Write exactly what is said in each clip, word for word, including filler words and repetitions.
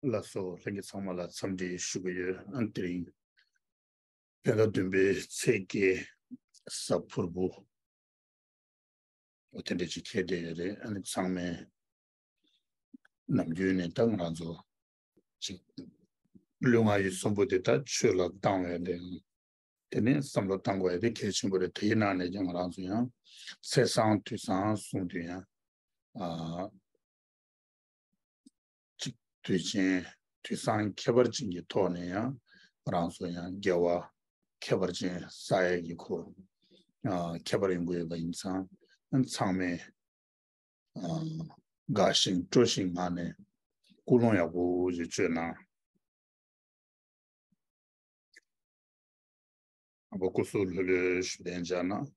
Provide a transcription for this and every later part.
ལགས་སོ། ལྷན་རྒྱས་ཚང་མ་ལ་འཚམས་འདྲི་ཞུ་གི་ཡོད། ཨ་ནི་དེ་རིང་བོད་ཟླ་བདུན་པའི་ཚེས་བརྒྱད་གཟའ་ཕུར་བུ། འོ་དེ་འདྲ་ཅིག་འཁེལ་བསྡད་ཡོད་རེད། ཨ་ནི་ཚང་མས་ནམ་རྒྱུན་ནས་ད་ང་རང་ཚོ་ཅིག་ལུས་ངག་ཡིད་གསུམ་པོ་དེ་ད་ཆོས་ལ་བཏང་བས་དེ། དེ་ནས་བསམ་བློ་བཏང་དགོས་ཡ་དེ་གལ་ཆེན་པོ་རེད། དེའི་ནང་ནས་ཀྱང་ང་རང་ཚོ་ཡང་ཚེས་བཟང་དུས་བཟང་གསུངས་དུས་ཡང་ཨ་ཅིག་དུས་ཆེན་དུས་བཟང་ཁྱད་པར་ཅན་གྱི་ཐོག་ནས་ཡང་ང་རང་ཚོ་ཡང་དགེ་བ་ཁྱད་པར་ཅན་བསགས་ཡས་ཀྱི་ཁོ་ཨ་ཁྱད་པར་ཡོང་གི་ཡོད་པ་ཡིན་ཙང་ཚང་མས་ཨ་དགའ་ཞིང་སྤྲོ་ཞིང་ངང་ནས་སྐུལ་སློང་ཡག་པོ་ཞིག་བྱོས་གནང་། ཨ་ཕོ་སྐུ་གཟུགས་ལྷོད་ལྷོད་ཞུ་ལན་བྱ་ན།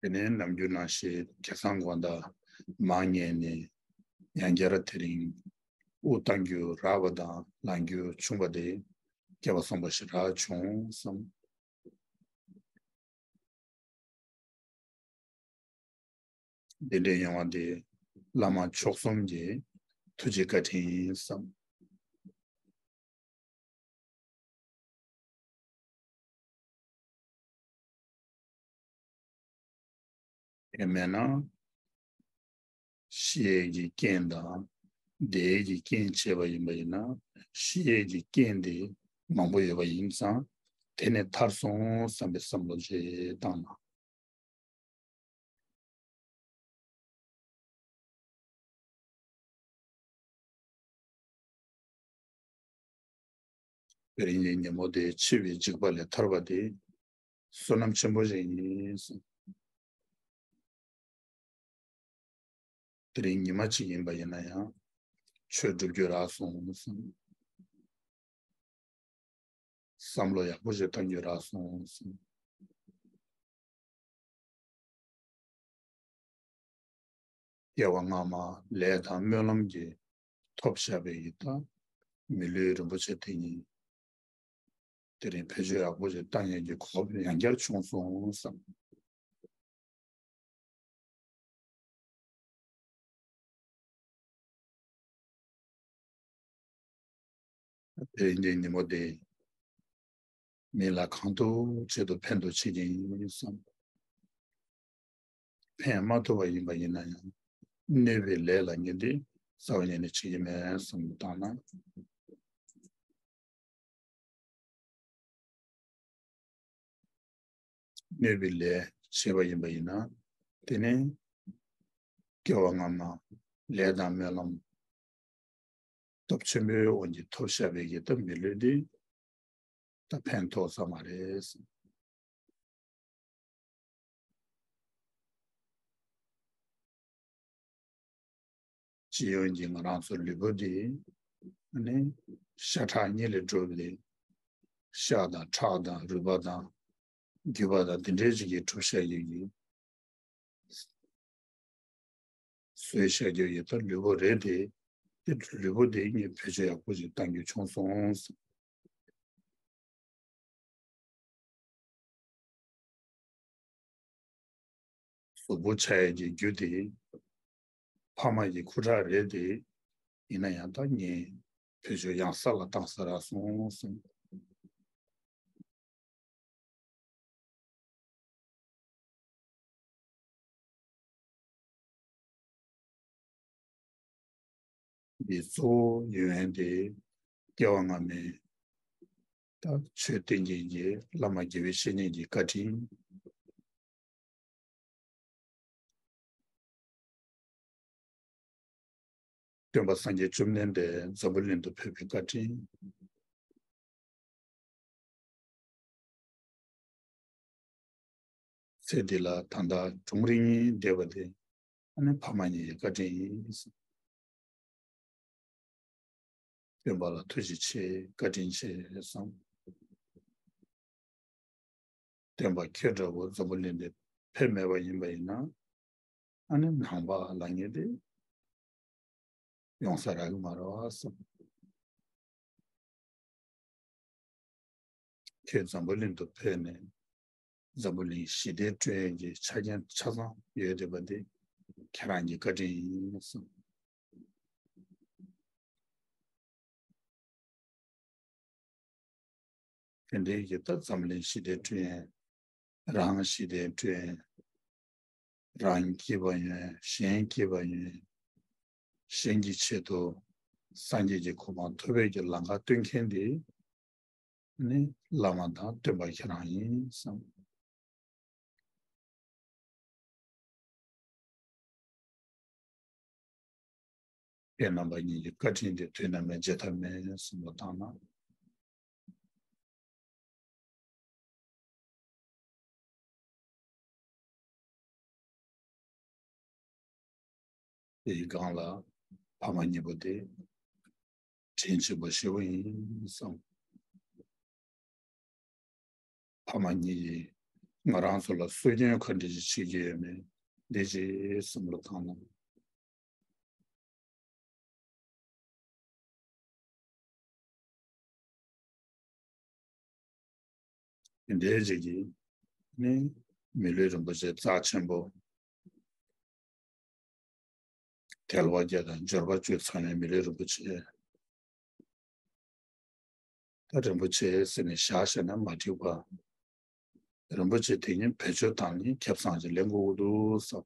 དེ་ནས་ནམ་རྒྱུན་ནང་བཞིན་ཁ་སང་དགོང་དག་མང་ཉལ་ནས་ཡང་བསྐྱར་དེ་རིང་དབུགས་གཏོང་རྒྱུ་རག་པ་དང་ལངས་རྒྱུ་བྱུང་བ་དེ་སྐལ་བ་བཟང་པོ་ཞིག་རག་བྱུང་བསམ། འདི་འདྲའི་ཡོང་བ་འདི་བླ་མ་མཆོག་གསུམ་གྱི་ཐུགས་རྗེ་བཀའ་དྲིན་བསམ། དེ་མེད་ན་ཤི་ཡས་ཀྱི་རྐྱེན་དང་བདེ་ཡས་ཀྱི་རྐྱེན་བྱས་པ་ཡིན་པ་ཡིན་ན་ཤི་ཡས་ཀྱི་རྐྱེན་དེ་མང་པོ་ཡོད་པ་ཡིན་ཙང་དེ་ནས་ཐར་སོང་བསམ་པའི་བསམ་བློ་ཅིག་བཏང་ན། དེ་རིང་གི་ཉིན་མོ་དེ་འཆི་བའི་འཇིགས་པ་ལས་ཐར་བ་དེ་བསོད་ནམས་ཆེན་པོ་ཞིག་ཡིན། དེ་རིང་ཉི་མ་གཅིག་ཡིན་པ་ཡིན་ན་ཡང་ཆོས་སྒྲུབ་རྒྱུ་རག་སོང་བསམ། བསམ་བློ་ཡག་པོ་ཞིག་གཏང་རྒྱུ་རག་སོང་བསམ། སྐྱེ་བ་སྔ་མ་ལས་དང་སྨོན་ལམ་གྱིས་ཐོབ་བཞག་པའི་ཡི་དྭགས་མི་ལུས་རིན་པོ་ཆེ་དེ་ཉིད་དེ་རིང་བེད་སྤྱོད་ཡག་པོ་ཞིག་བཏང་ཡས་ཀྱི་གོ་སྐབས་ཡང་བསྐྱར་བྱུང་སོང་བསམ། དེ་རིང་གི་ཉིན་མོ་དེ་མི་ལ་གང་ཐུབ་ཆེད་དུ་ཕན་ཐོགས་བྱེད་ཀྱི་ཡིན་བསམ། ཕན་མ་ཐོགས་པ་ཡིན་པ་ཡིན་ན་ཡང་གནོད་པའི་ལས་ལ་ངས་འདི་རྩ་བ་ཉིད་ནས་བྱེད་ཀྱི་མེད་བསམ་བློ་བཏང་ན། གནོད་པའི་ལས་བྱས་པ་ཡིན་པ་ཡིན་ན་དེ་ནི་སྐྱེ་བ་སྔ་མ་ལས་དང་སྨོན་ལམ་སྟོབས་ཆེན་པོའི་དབང་གིས་ཐོབ་བཞག་པའི་གི་ད་མི་ལུས་འདི་ད་ཕན་ཐོགས་ས་མ་རེད། སྤྱི་ཡོངས་ཀྱི་ང་རང་ཚོ་ལུས་པོ་འདི་ནི་ཤ་ཁྲག་གཉིས་ལས་གྲུབ་པའི་ཤ་དང་ཁྲག་དང་རུས་པ་དང་རྒྱུས་པ་དང་འདི་འདྲའི་ཅིག་གིས་གྲུབ་བཞག་ཡོད་ཀྱི། བཟོས་བཞག་རྒྱུ་ཡོད་ད་ལུས་པོ་རེད་དེ། དེ་ལུས་པོ་དེ་ངས་བེད་སྤྱོད་ཡག་པོ་ཞིག་གཏང་རྒྱུ་བྱུང་སོང་། གཟུགས་པོ་ཆགས་ཡས་ཀྱི་རྒྱུ་དེ་ཕ་མ་ཡི་ཁུ་ཁྲག་རེད་དེ། ཡིན་ན་ཡང་ད་ངས་བེད་སྤྱོད་ཡང་ས་ལ་བཏང་ས་རག་སོང་གསུངས། འདི་གཙོ་བོ་ཡོན་ཏན་སྐྱེ་བ་སྔ་མའི་ད་ཆོས་བསྟན་མཁན་གྱི་བླ་མ་དགེ་བའི་བཤེས་གཉེན་གྱི་བཀའ་དྲིན། སྟོན་པ་སངས་རྒྱས་བཅོམ་ལྡན་འདས་འཛམ་བུ་གླིང་དུ་ཕེབས་པའི་བཀའ་དྲིན། ཚེ་འདི་ལ་ད་ལྟ་སྒྲུང་རིང་བསྡད་པ་དེ་ཨ་ནི་ཕ་མ་གཉིས་ཀྱི་བཀའ་དྲིན་ཡིན། སྟོན་པ་ལ་ཐུགས་རྗེ་ཆེ་བཀའ་དྲིན་ཆེ་བསམ། སྟོན་པ་ཁྱེད་འདྲ་བོ་འཛམ་བུ་གླིང་འདིར་ ཕེབས་མེད་པ་ཡིན་པ་ཡིན་ན། ཨ་ནི་ནང་པ་ལབ་མཁན་དེ་ཡོང་ས་རག་གི་མ་རེད་བསམ། ཁྱོད་འཛམ་བུ་གླིང་དུ་ཕེབས་ནས་འཛམ་བུ་གླིང་ཞི་བདེ་བསྐྲུན་ཡས་ཀྱི་ཆ་རྐྱེན་ཆ་ཚང་ཡོད་བསྡད་པ་འདི་ཁྱེད་རང་གི་བཀའ་དྲིན་ཡིན་གསུངས། དེ་འདྲའི་གི་ད་འཛམ་གླིང་ཞི་བདེ་བསྐྲུན་ཡས། རང་ཞི་བདེ་བསྐྲུན་ཡས། རང་སྐྱིད་པ་ཡོང་། གཞན་སྐྱིད་པ་ཡོང་། གཞན་གྱི་ཆེད་དུ་སངས་རྒྱས་ཀྱི་གོ་འཕང་ཐོབ་པའི་གི་ལམ་ཁ་སྟོན་མཁན་འདི་ནི་བླ་མ་དང་སྟོན་པ་ཁྱེད་རང་ཡིན་བསམ། ཁྱེད་རྣམ་པ་གཉིས་ཀྱི་བཀའ་དྲིན་དེ་དུས་ནམ་ཡང་བརྗེད་ཐབས་མེད་བསམ་བློ་བཏང་ན། དེའི་སྒང་ལ་ཕ་མ་གཉིས་པོ་དེ་དྲིན་ཆེན་པོ་ཞེ་པོ་ཡིན་བསམ། ཕ་མ་གཉིས་ཀྱིས་ང་རང་ཚོ་ལ་སྲོལ་རྒྱུན་ག་འདྲ་ཞིག་བྱེད་ཀྱི་ཡོད་མེད་འདི་ཅིག་བསམ་བློ་བཏང་ན། དེ་འདྲའི་ཅིག་གིས་ནི་མི་ལུས་རིན་པོ་ཆེ་རྩ་ཆེན་པོ། དལ་བ་བརྒྱད་དང་འབྱོར་པ་བཅུ་ཚང་བའི་མི་ལུས་རིན་པོ་ཆེ། ད་རིན་པོ་ཆེ་ཟེར་ནས་བཞག་བཞག་ན་མ་འགྲིག་པ། རིན་པོ་ཆེ་དེ་ཉིད་བེད་སྤྱོད་བཏང་ནས་ཁེ་བཟང་ཅིག་ལེན་དགོས་ཀྱི་འདུག་བསམ།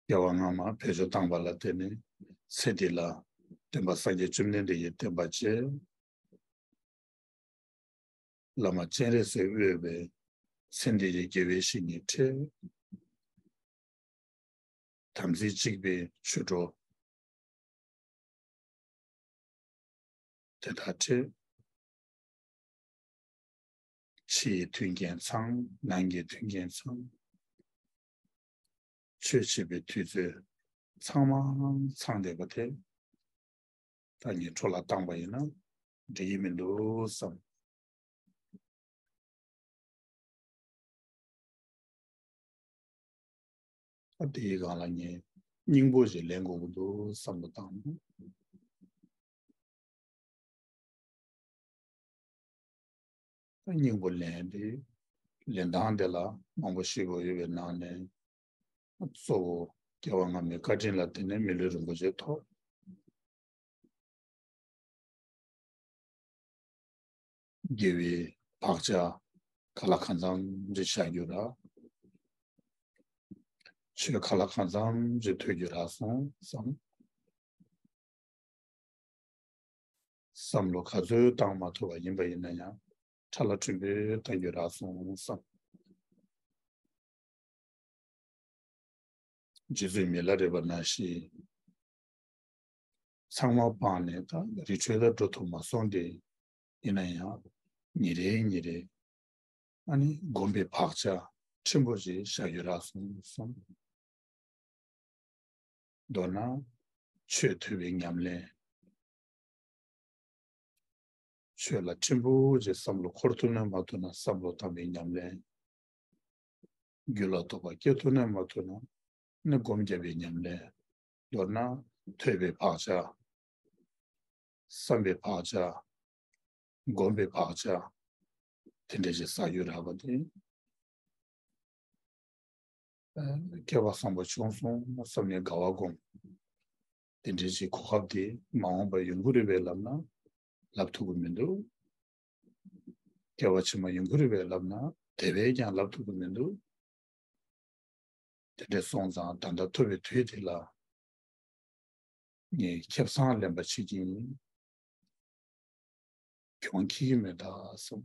སྐྱེ་བ་སྔ་མ་བེད་སྤྱོད་བཏང་བ་ལ་བརྟེན་ནས་ཚེ་འདི་ལ་སྟོན་པ་སངས་རྒྱས་བཅོམ་ལྡན་འདས་ཀྱི་བསྟན་པ་བྱས། བླ་མ་སྤྱན་རས་གཟིགས་དབུས་པའི་ཚེ་འདི་ཡི་དགེ་བའི་བཤེས་གཉེན་འཕྲད། དམ་ཚིག་གཅིག་པའི་ཆོས་གྲོགས་དེ་དག་འཕྲད། ཕྱི་ཡི་མཐུན་རྐྱེན་ཚང་། ནང་གི་མཐུན་རྐྱེན་ཚང་། ཆོས་བྱེད་པའི་དུས་ཚོད་ཚང་མ་ཚང་བསྡད་པ་དེ། ད་ངས་འཕྲོ་བརླག་བཏང་པ་ཡིན་ན་འགྲིག་གི་མི་འདུག་བསམ། ཨ་དེའི་སྒང་ལ་ངས་སྙིང་པོ་ཞིག་ལེན་དགོས་ཀྱི་འདུག་བསམ་བློ་བཏང་། སྙིང་པོ་ལེན་དེ། ལེན་སྟངས་དེ་ལ་མང་པོ་ཞིག་ཡོད་པའི་ནང་ནས། གཙོ་བོ་སྐྱེ་བ་སྔ་མའི་བཀའ་དྲིན་ལ་བརྟེན་ནས་མི་ལུས་རིན་པོ་ཆེ་ཐོབ། དགེ་བའི་བག་ཆགས་ག་ལ་གང་འཚམ་ཅིག་བཞག་རྒྱུ་རག། ཆོས་ག་ལ་གང་འཚམ་ཅིག་ཐོས་རྒྱུ་རག་སོང་བསམ། བསམ་བློ་ག་ཚོད་བཏང་མ་ཐུབ་པ་ཡིན་པ་ཡིན་ན་ཡང་ཁྲ་ལ་ཁྲིམས་པོས་བཏང་རྒྱུ་རག་སོང་བསམ། རྗེ་བཙུན་མི་ལ་རས་པ་ནང་བཞིན། ཚང་མ་སྤངས་ནས་ད་རི་ཁྲོད་ལ་འགྲོ་ཐུབ་མ་སོང་སྟེ། ཡིན་ན་ཡང་ཉིན་རེ་ཉིན་རེ་ཨ་ནི་སྒོམ་པའི་བག་ཆགས་ཕྲན་བུ་ཞིག་བཞག་རྒྱུ་རག་སོང་བསམ། མདོར་ན་ཆོས་ཐོས་པའི་ཉམས་ལེན། ཆོས་ལ་ཕྲན་བུ་ཞིག་བསམ་བློ་འཁོར་ཐུབ་ན་མ་ཐུབ་ན་བསམ་བློ་བཏང་བའི་ཉམས་ལེན། རྒྱུད་ལ་རྟོགས་པ་སྐྱེ་ཐུབ་ན་མ་ཐུབ་ན་ནི་སྒོམ་རྒྱབ་པའི་ཉམས་ལེན། མདོར་ན་ཐོས་པའི་བག་ཆགས། བསམ་པའི་བག་ཆགས། སྒོམ་པའི་བག་ཆགས། དེ་འདྲ་ཞིག་བསགས་རྒྱུ་རག་པ་དེ། སྐལ་བ་བཟང་པོ་བྱུང་སོང་བསམ་ནས་དགའ་བ་སྒོམ། དེ་འདྲའི་ཅིག་གོ་སྐབས་དེ་མ་འོངས་པར་ཡོང་གི་རེད་པས་ལབ་ན་ལབ་ཐུབ་ཀྱི་མི་འདུག་སྐྱེ་བ་ཕྱི་མ་ཡོང་གི་རེད་པས་ལབ་ན་དེ་བས་ཀྱང་ལབ་ཐུབ་ཀྱི་མི་འདུག་དེ་འདྲ་སོང་ཙང་ད་ལྟ་ཐུབ་པའི་དུས་དེ་ལ་ངས་ཁེ་བཟང་ལེན་པ་བྱེད་ཀྱི་ཡིན། གྱོང་ཁྱེར་གྱི་མེད་ད་བསམ།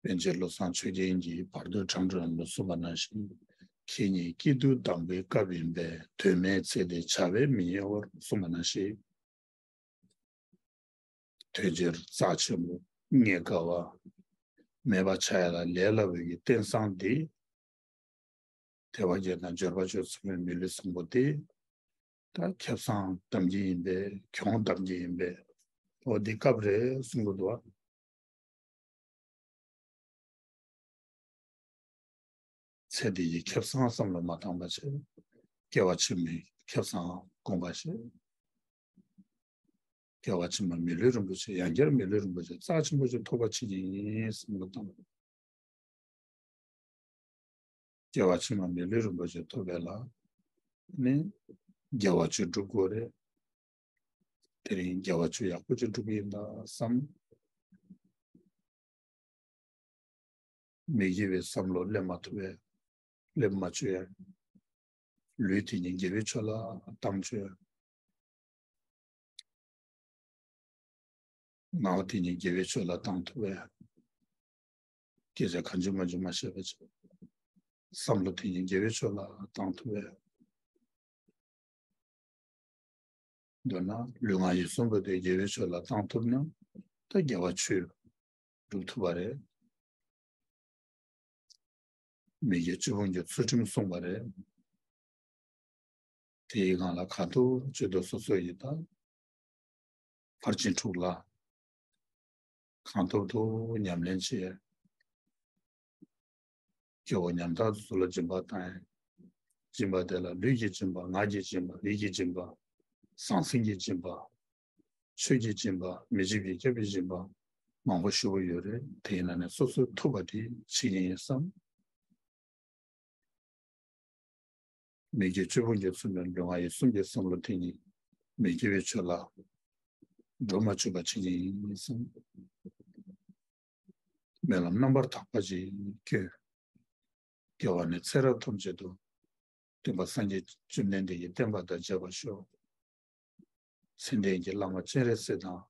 པཎ་ཆེན་བློ་བཟང་ཆོས་རྒྱན་གྱིས་བར་དོ་གྲངས་བསྒྲགས་ལ་གསུངས་པ་ནང་བཞིན། ཁྱེད་ཉིད་སྐྱིད་སྡུག་གདམས་པའི་སྐབས་ཡིན་པས། དོན་མེད་ཚེ་འདི་བྱ་བས་མི་གཡེལ་བར། གསུངས་པ་ནང་བཞིན། དོལ་རྒྱལ་རྩ་ཆེན་པོ་རྙེད་དཀའ་བ་མེད་པ་ཆགས་ཡ་ལ་ལས་སླ་བོའི་གི་རྟེན་བཟང་འདི། ཐེག་པ་བརྒྱད་དང་འབྱོར་པ་བཅུ་ཚང་བའི་མི་ལུས་བཟང་པོ་འདི། ད་ཁེ་བཟང་གདམ་གྱི་ཡིན་པས། གྱོང་གདམ་གྱི་ཡིན་པས། འོ་འདི་སྐབས་རེད་གསུང་གི་འདུག་བ། ཚེ་འདི་ཡི་ཁེ་བཟང་བསམ་བློ་མ་བཏང་བ་བྱས། སྐྱེ་བ་ཕྱི་མའི་ཁེ་བཟང་སྒོམ་པ་བྱས། སྐྱེ་བ་ཕྱི་མ་མི་ལུས་རིན་པོ་ཆེ། ཡང་བསྐྱར་མི་ལུས་རིན་པོ་ཆེ་རྩ་ཆེན་པོ་ཞིག་ཐོབ་པ་བྱེད་ཀྱི་ཡིན་བསམ་བློ་བཏང་། སྐྱེ་བ་ཕྱི་མ་མི་ལུས་རིན་པོ་ཆེ་ཐོབ་པ་ལ་ནི་དགེ་བ་བཅུ་སྒྲུབ་དགོས་རེད། དེ་རིང་དགེ་བ་བཅུ་ཡག་པོ་ཅིག་སྒྲུབ་ཀྱི་ཡིན་ད་བསམ། མི་དགེ་བའི་བསམ་བློ་སླེབས་མ་ཐུབ་པས། སླེབས་མ་བཅུག་ཡ། ལུས་དེ་ཉིད་དགེ་བའི་ཕྱོགས་ལ་བཏང་བཅུག་ཡ། ངག་དེ་ཉིད་དགེ་བའི་ཕྱོགས་ལ་བཏང་ཐུབ་པས། སྐད་ཆ་གང་བྱུང་མང་བྱུང་མ་བཤད་པ་བྱས། བསམ་བློ་དེ་ཉིད་དགེ་བའི་ཕྱོགས་ལ་བཏང་ཐུབ་པས། མདོར་ན་ལུས་ངག་ཡིད་གསུམ་པོ་དེ་དགེ་བའི་ཕྱོགས་ལ་བཏང་ཐུབ་ན་ད་དགེ་བ་ཆོས་སྒྲུབ་ཐུབ་པ་རེད། མི་དགེ་བཅུ་སྤོང་གི་ཚུལ་ཁྲིམས་བསྲུངས་པ་རེད། དེའི་སྒང་ལ་གང་ཐུབ་ཅི་ཐུབ་སོ་སོ་ཡི་ད་ཕར་ཕྱིན་དྲུག་ལ་གང་ཐུབ་ཐུབ་ཉམས་ལེན་བྱས། སྐྱེ་བོ་ཉམ་ཐག་ཚོ་ལ་སྦྱིན་པ་བཏང་། སྦྱིན་པ་དེ་ལ་ལུས་ཀྱི་སྦྱིན་པ། ངག་གི་སྦྱིན་པ། ཡིད་ཀྱི་སྦྱིན་པ། ཟང་ཟིང་གི་སྦྱིན་པ། ཆོས་ཀྱི་སྦྱིན་པ། མི་འཇིགས་པའི་སྐྱབས་པའི་སྦྱིན་པ། མང་པོ་ཞེ་པོ་ཡོད་རེད། དེའི་ནང་ནས་སོ་སོས་ཐུབ་པ་དེ་བྱེད་ཀྱི་ཡིན་བསམ། མི་དགེ་བཅུ་སྤོང་གིས་མཚོན་པའི་ལུས་ངག་ཡིད་གསུམ་གྱི་བསམ་བློ་དེ་ཉིད་མི་དགེ་བའི་ཕྱོགས་ལ་འགྲོ་མ་བཅུག་པ་བྱེད་ཀྱི་ཡིན་བསམ། སྨོན་ལམ་རྣམ་པར་དག་པ་ཅིག་བསྐྱོན། སྐྱེ་བ་ནས་ཚེ་རབས་ཐམས་ཅད་དུ་སྟོན་པ་སངས་རྒྱས་བཅོམ་ལྡན་འདས་ཀྱི་བསྟན་པ་དང་མཇལ་བར་ཤོག། མཚན་ལྡན་གྱི་བླ་མ་སྤྱན་རས་གཟིགས་དང་།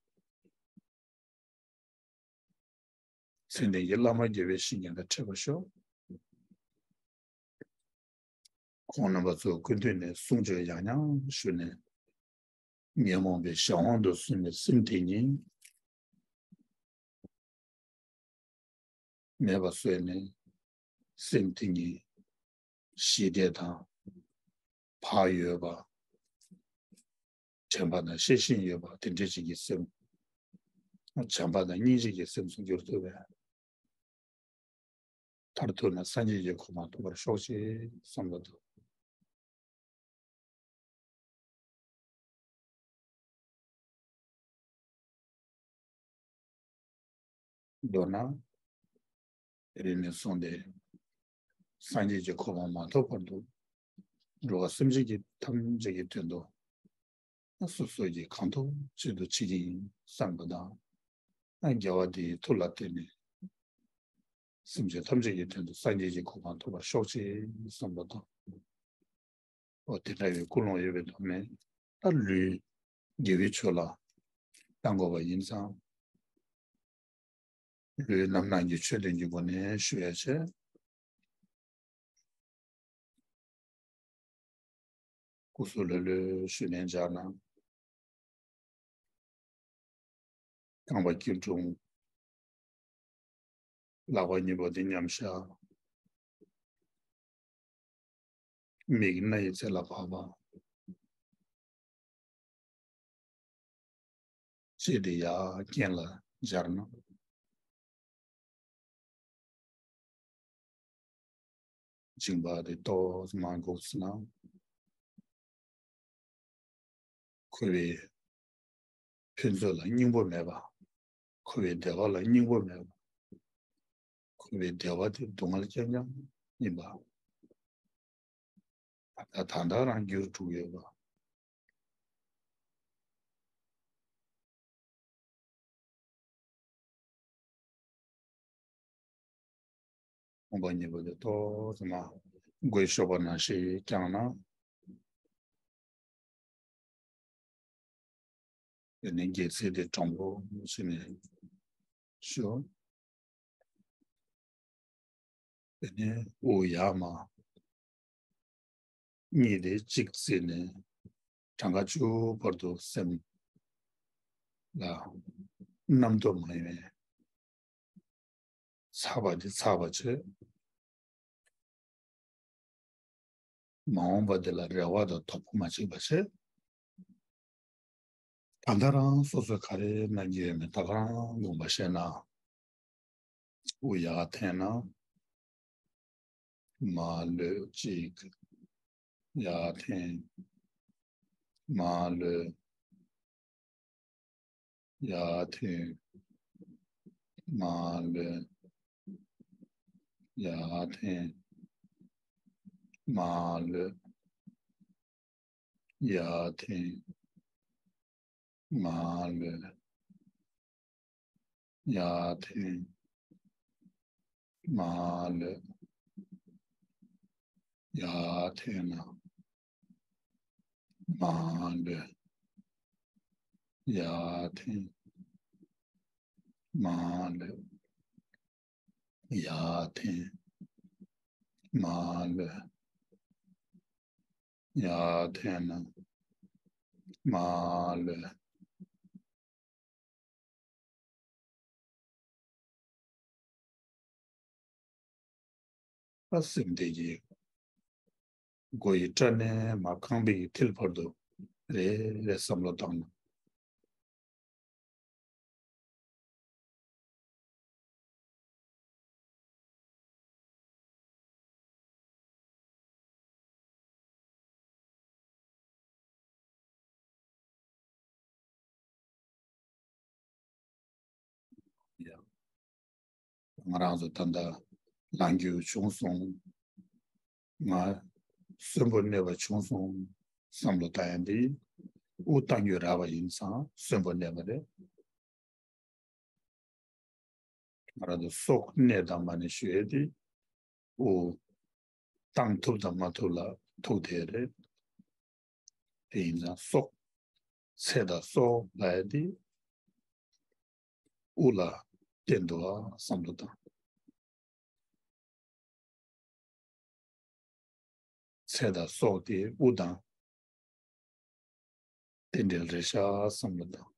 མཚན་ལྡན་གྱི་བླ་མ་དགེ་བའི་བཤེས་གཉེན་དང་འཕྲད་པར་ཤོག། ཁོང་རྣམ་པ་ཚོ་ཀུན་འདུས་ནས་གསུང་ཆོས་ཡང་ཡང་ཞུས་ནས། ཉོན་མོངས་པའི་གཞན་དབང་དུ་སོང་བའི་སེམས་དེ་ཉིད་མེད་པ་བཟོས་ནས། སེམས་དེ་ཉིད་ཞི་བདེ་དང་བག་ཡོད་པ། དྲན་པ་དང་ཤེས་བཞིན་ཡོད་པ་དེ་འདྲ་ཞིག་གི་སེམས། བྱམས་པ་དང་སྙིང་རྗེ་གི་སེམས་སུ་འགྱུར་ཐུབ་པས། མཐར་ཐུག་ན་སངས་རྒྱས་ཀྱི་གོ་འཕང་ཐོབ་པར་ཤོག་ཅེས་བསམ་བློ་བཏང་། མདོར་ན། དེ་རིང་ནས་བཟུང་སྟེ། སངས་རྒྱས་ཀྱི་གོ་འཕང་མ་ཐོབ་བར་དུ། འགྲོ་བ་སེམས་ཅན་གྱི་ཐམས་ཅད་ཀྱི་དོན་དུ། སོ་སོ་ཡིས་གང་ཐུབ་ཅི་ཐུབ་བྱེད་ཀྱི་ཡིན་བསམ་པ་དང་། དགེ་བ་འདིའི་མཐུ་ལ་བརྟེན་ནས། སེམས་ཅན་ཐམས་ཅད་ཀྱི་དོན་དུ་སངས་རྒྱས་ཀྱི་གོ་འཕང་ཐོབ་པར་ཤོག་ཅེས་བསམ་པ་དང་། འོ་དེ་འདྲ་བའི་ཀུན་སློང་ཡོད་པའི་ཐོག་ནས། ད་ལུས་དགེ་བའི་ཕྱོགས་ལ་བཏང་དགོས་པ་ཡིན་ཙང་། ལུས་རྣམ་སྣང་གི་ཆོས་བདུན་གྱི་སྒོ་ནས་ཞུ་ཡ་བྱས། སྐུ་གཟུགས་ལྷོད་ལྷོད་ཞུ་ནས་སྦྱར་ན། རྐང་པ་སྐྱིལ་ཀྲུང་། ལག་པ་གཉིས་པོ་དེ་མཉམ་བཞག། མིག་སྣ་ཡི་རྩེ་ལ་ཕབ་པ། ལྕེ་དེ་ཡར་གྱེན་ལ་སྦྱར་ན། མཇིང་པ་དེ་ཏོག་ཙམ་མར་སྒུག་ཟིན་ན། ཁོ་བོའི་ཕན་ཚུན་ལ་སྙིང་པོ་མེད་པ། ཁོ་བོའི་བདེ་བ་ལ་སྙིང་པོ་མེད་པ། ཁོ་བོའི་བདེ་བ་དེ་སྡུག་བསྔལ་རྐྱང་རྐྱང་ཡིན་པ། ད་ད་ལྟ་རང་འགྱུར་འགྲོ་ཡོད་པ། རྐང་པ་གཉིས་པོ་དེ་ཏོག་ཙམ་མགོའི་གཤོག་པ་ནང་བཞིན་བརྐྱངས་ན། དེ་ནས་སྒལ་ཚིགས་དེ་དྲང་པོ་བྱས་ནས་བཞུགས། དེ་ནས་དབུགས་ཡར་མར་གཉིས་དེ་གཅིག་བརྩིས་ནས་གྲངས་ཀ་བཅུ་བར་དུ་སེམས་ལ་རྣམ་རྟོག་མ་ཡོང་བའི་ཚགས་པ་དེ་ཚགས་པ་བྱེད། མ་འོངས་པ་དེ་ལ་རེ་བ་དང་དོགས་པ་མ་བྱེད་པ་བྱེད། ད་ལྟ་རང་སོ་སོས་ག་རེ་གནང་གི་ཡོད་མེད་ད་ག་རང་དགོངས་པ་བཞེས་ན། དབུགས་ཡར་འཐེན་ན། མར་ལྷོད། གཅིག་ཡར་འཐེན། མར་ལྷོད། ཡར་འཐེན། མར་ལྷོད། ཡར་འཐེན། མར་ལྷོད། ཡར་འཐེན། མར་ལྷོད། ཡར་འཐེན། མར་ལྷོད། ཡར་འཐེན་ན། མར་ལྷོད། ཡར་འཐེན། མར་ལྷོད། ཡར་འཐེན། མར་ལྷོད། ཡར་འཐེན་ན། མར་ལྷོད། ཨ་སེམས་དེ་གི་མགོ་ཡི་སྐྲ་ནས་མར་རྐང་པའི་མཐིལ་བར་དུ་རེ་རེ་བསམ་བློ་བཏང་ན། ང་རང་ཚོ་ད་ལྟ་ལངས་རྒྱུ་བྱུང་སོང་། ང་གསོན་པོ་གནས་པ་བྱུང་སོང་བསམ་བློ་བཏང་ཡ་འདི་དབུགས་གཏོང་རྒྱུ་རག་པ་ཡིན་ཙང་གསོན་པོ་གནས་པ་རེད། ང་རང་ཚོ་སྲོག་གནས་དང་མ་གནས་ཞུ་ཡས་དེ་དབུགས་བཏང་ཐུབ་དང་མ་ཐུབ་ལ་ཐུག་བསྡད་རེད། དེ་ཡིན་ཙང་སྲོག་ཚེ་དང་སྲོག་ལབ་ཡས་དེ་དབུགས་ལ་བརྟེན་འདུག་བསམ་བློ་བཏང་། ཚེ་དང་སྲོག་དེ་དབུགས་དང་རྟེན་འབྲེལ་རེད་ཤག་བསམ་བློ་བཏང་།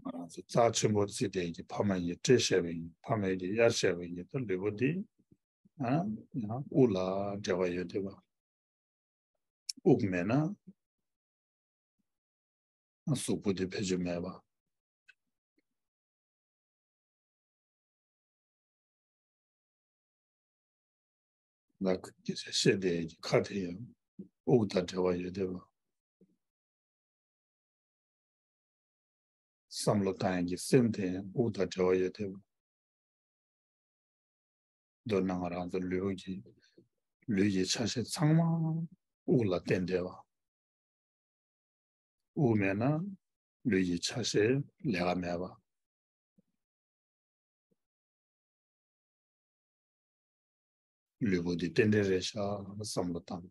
ང་རང་ཚོ་རྩ་ཆེན་པོ་བརྩིས་ཏེ་ཀྱི་ཕ་མ་ཡིས་སྤྲད་བཞག་པ་ཡིན། ཕ་མ་ཡིས་གཡར་བཞག་པ་ཡིན། ད་ལུས་པོ་འདི་ཨ་ཡང་དབུགས་ལ་འབྲེལ་བ་ཡོད་དེ་བ། དབུགས་མེད་ན་གཟུགས་པོ་དེ་བེད་སྤྱོད་མེད་པ། ལ་སྐད་ཆ་བཤད་བསྡད་ཀྱི་ཁ་དེ་ཡང་དབུགས་དང་འབྲེལ་བ་ཡོད་བསྡད་པ། བསམ་བློ་བཏང་ཡག་གི་སེམས་དེ་ཡང་དབུགས་དང་འབྲེལ་བ་ཡོད་བསྡད་པ། མདོར་ན་ང་རང་ཚོ་ལུས་ཀྱི་ལུས་ཀྱི་ཆ་ཤས་ཚང་མ་དབུགས་ལ་བརྟེན་བསྡད་པ། དབུགས་མེད་ན་ལུས་ཀྱི་ཆ་ཤས་ལས་ཀ་མེད་པ། ལུས་པོ་འདི་རྟེན་འབྲེལ་རེད་ཤག་བསམ་བློ་བཏང་།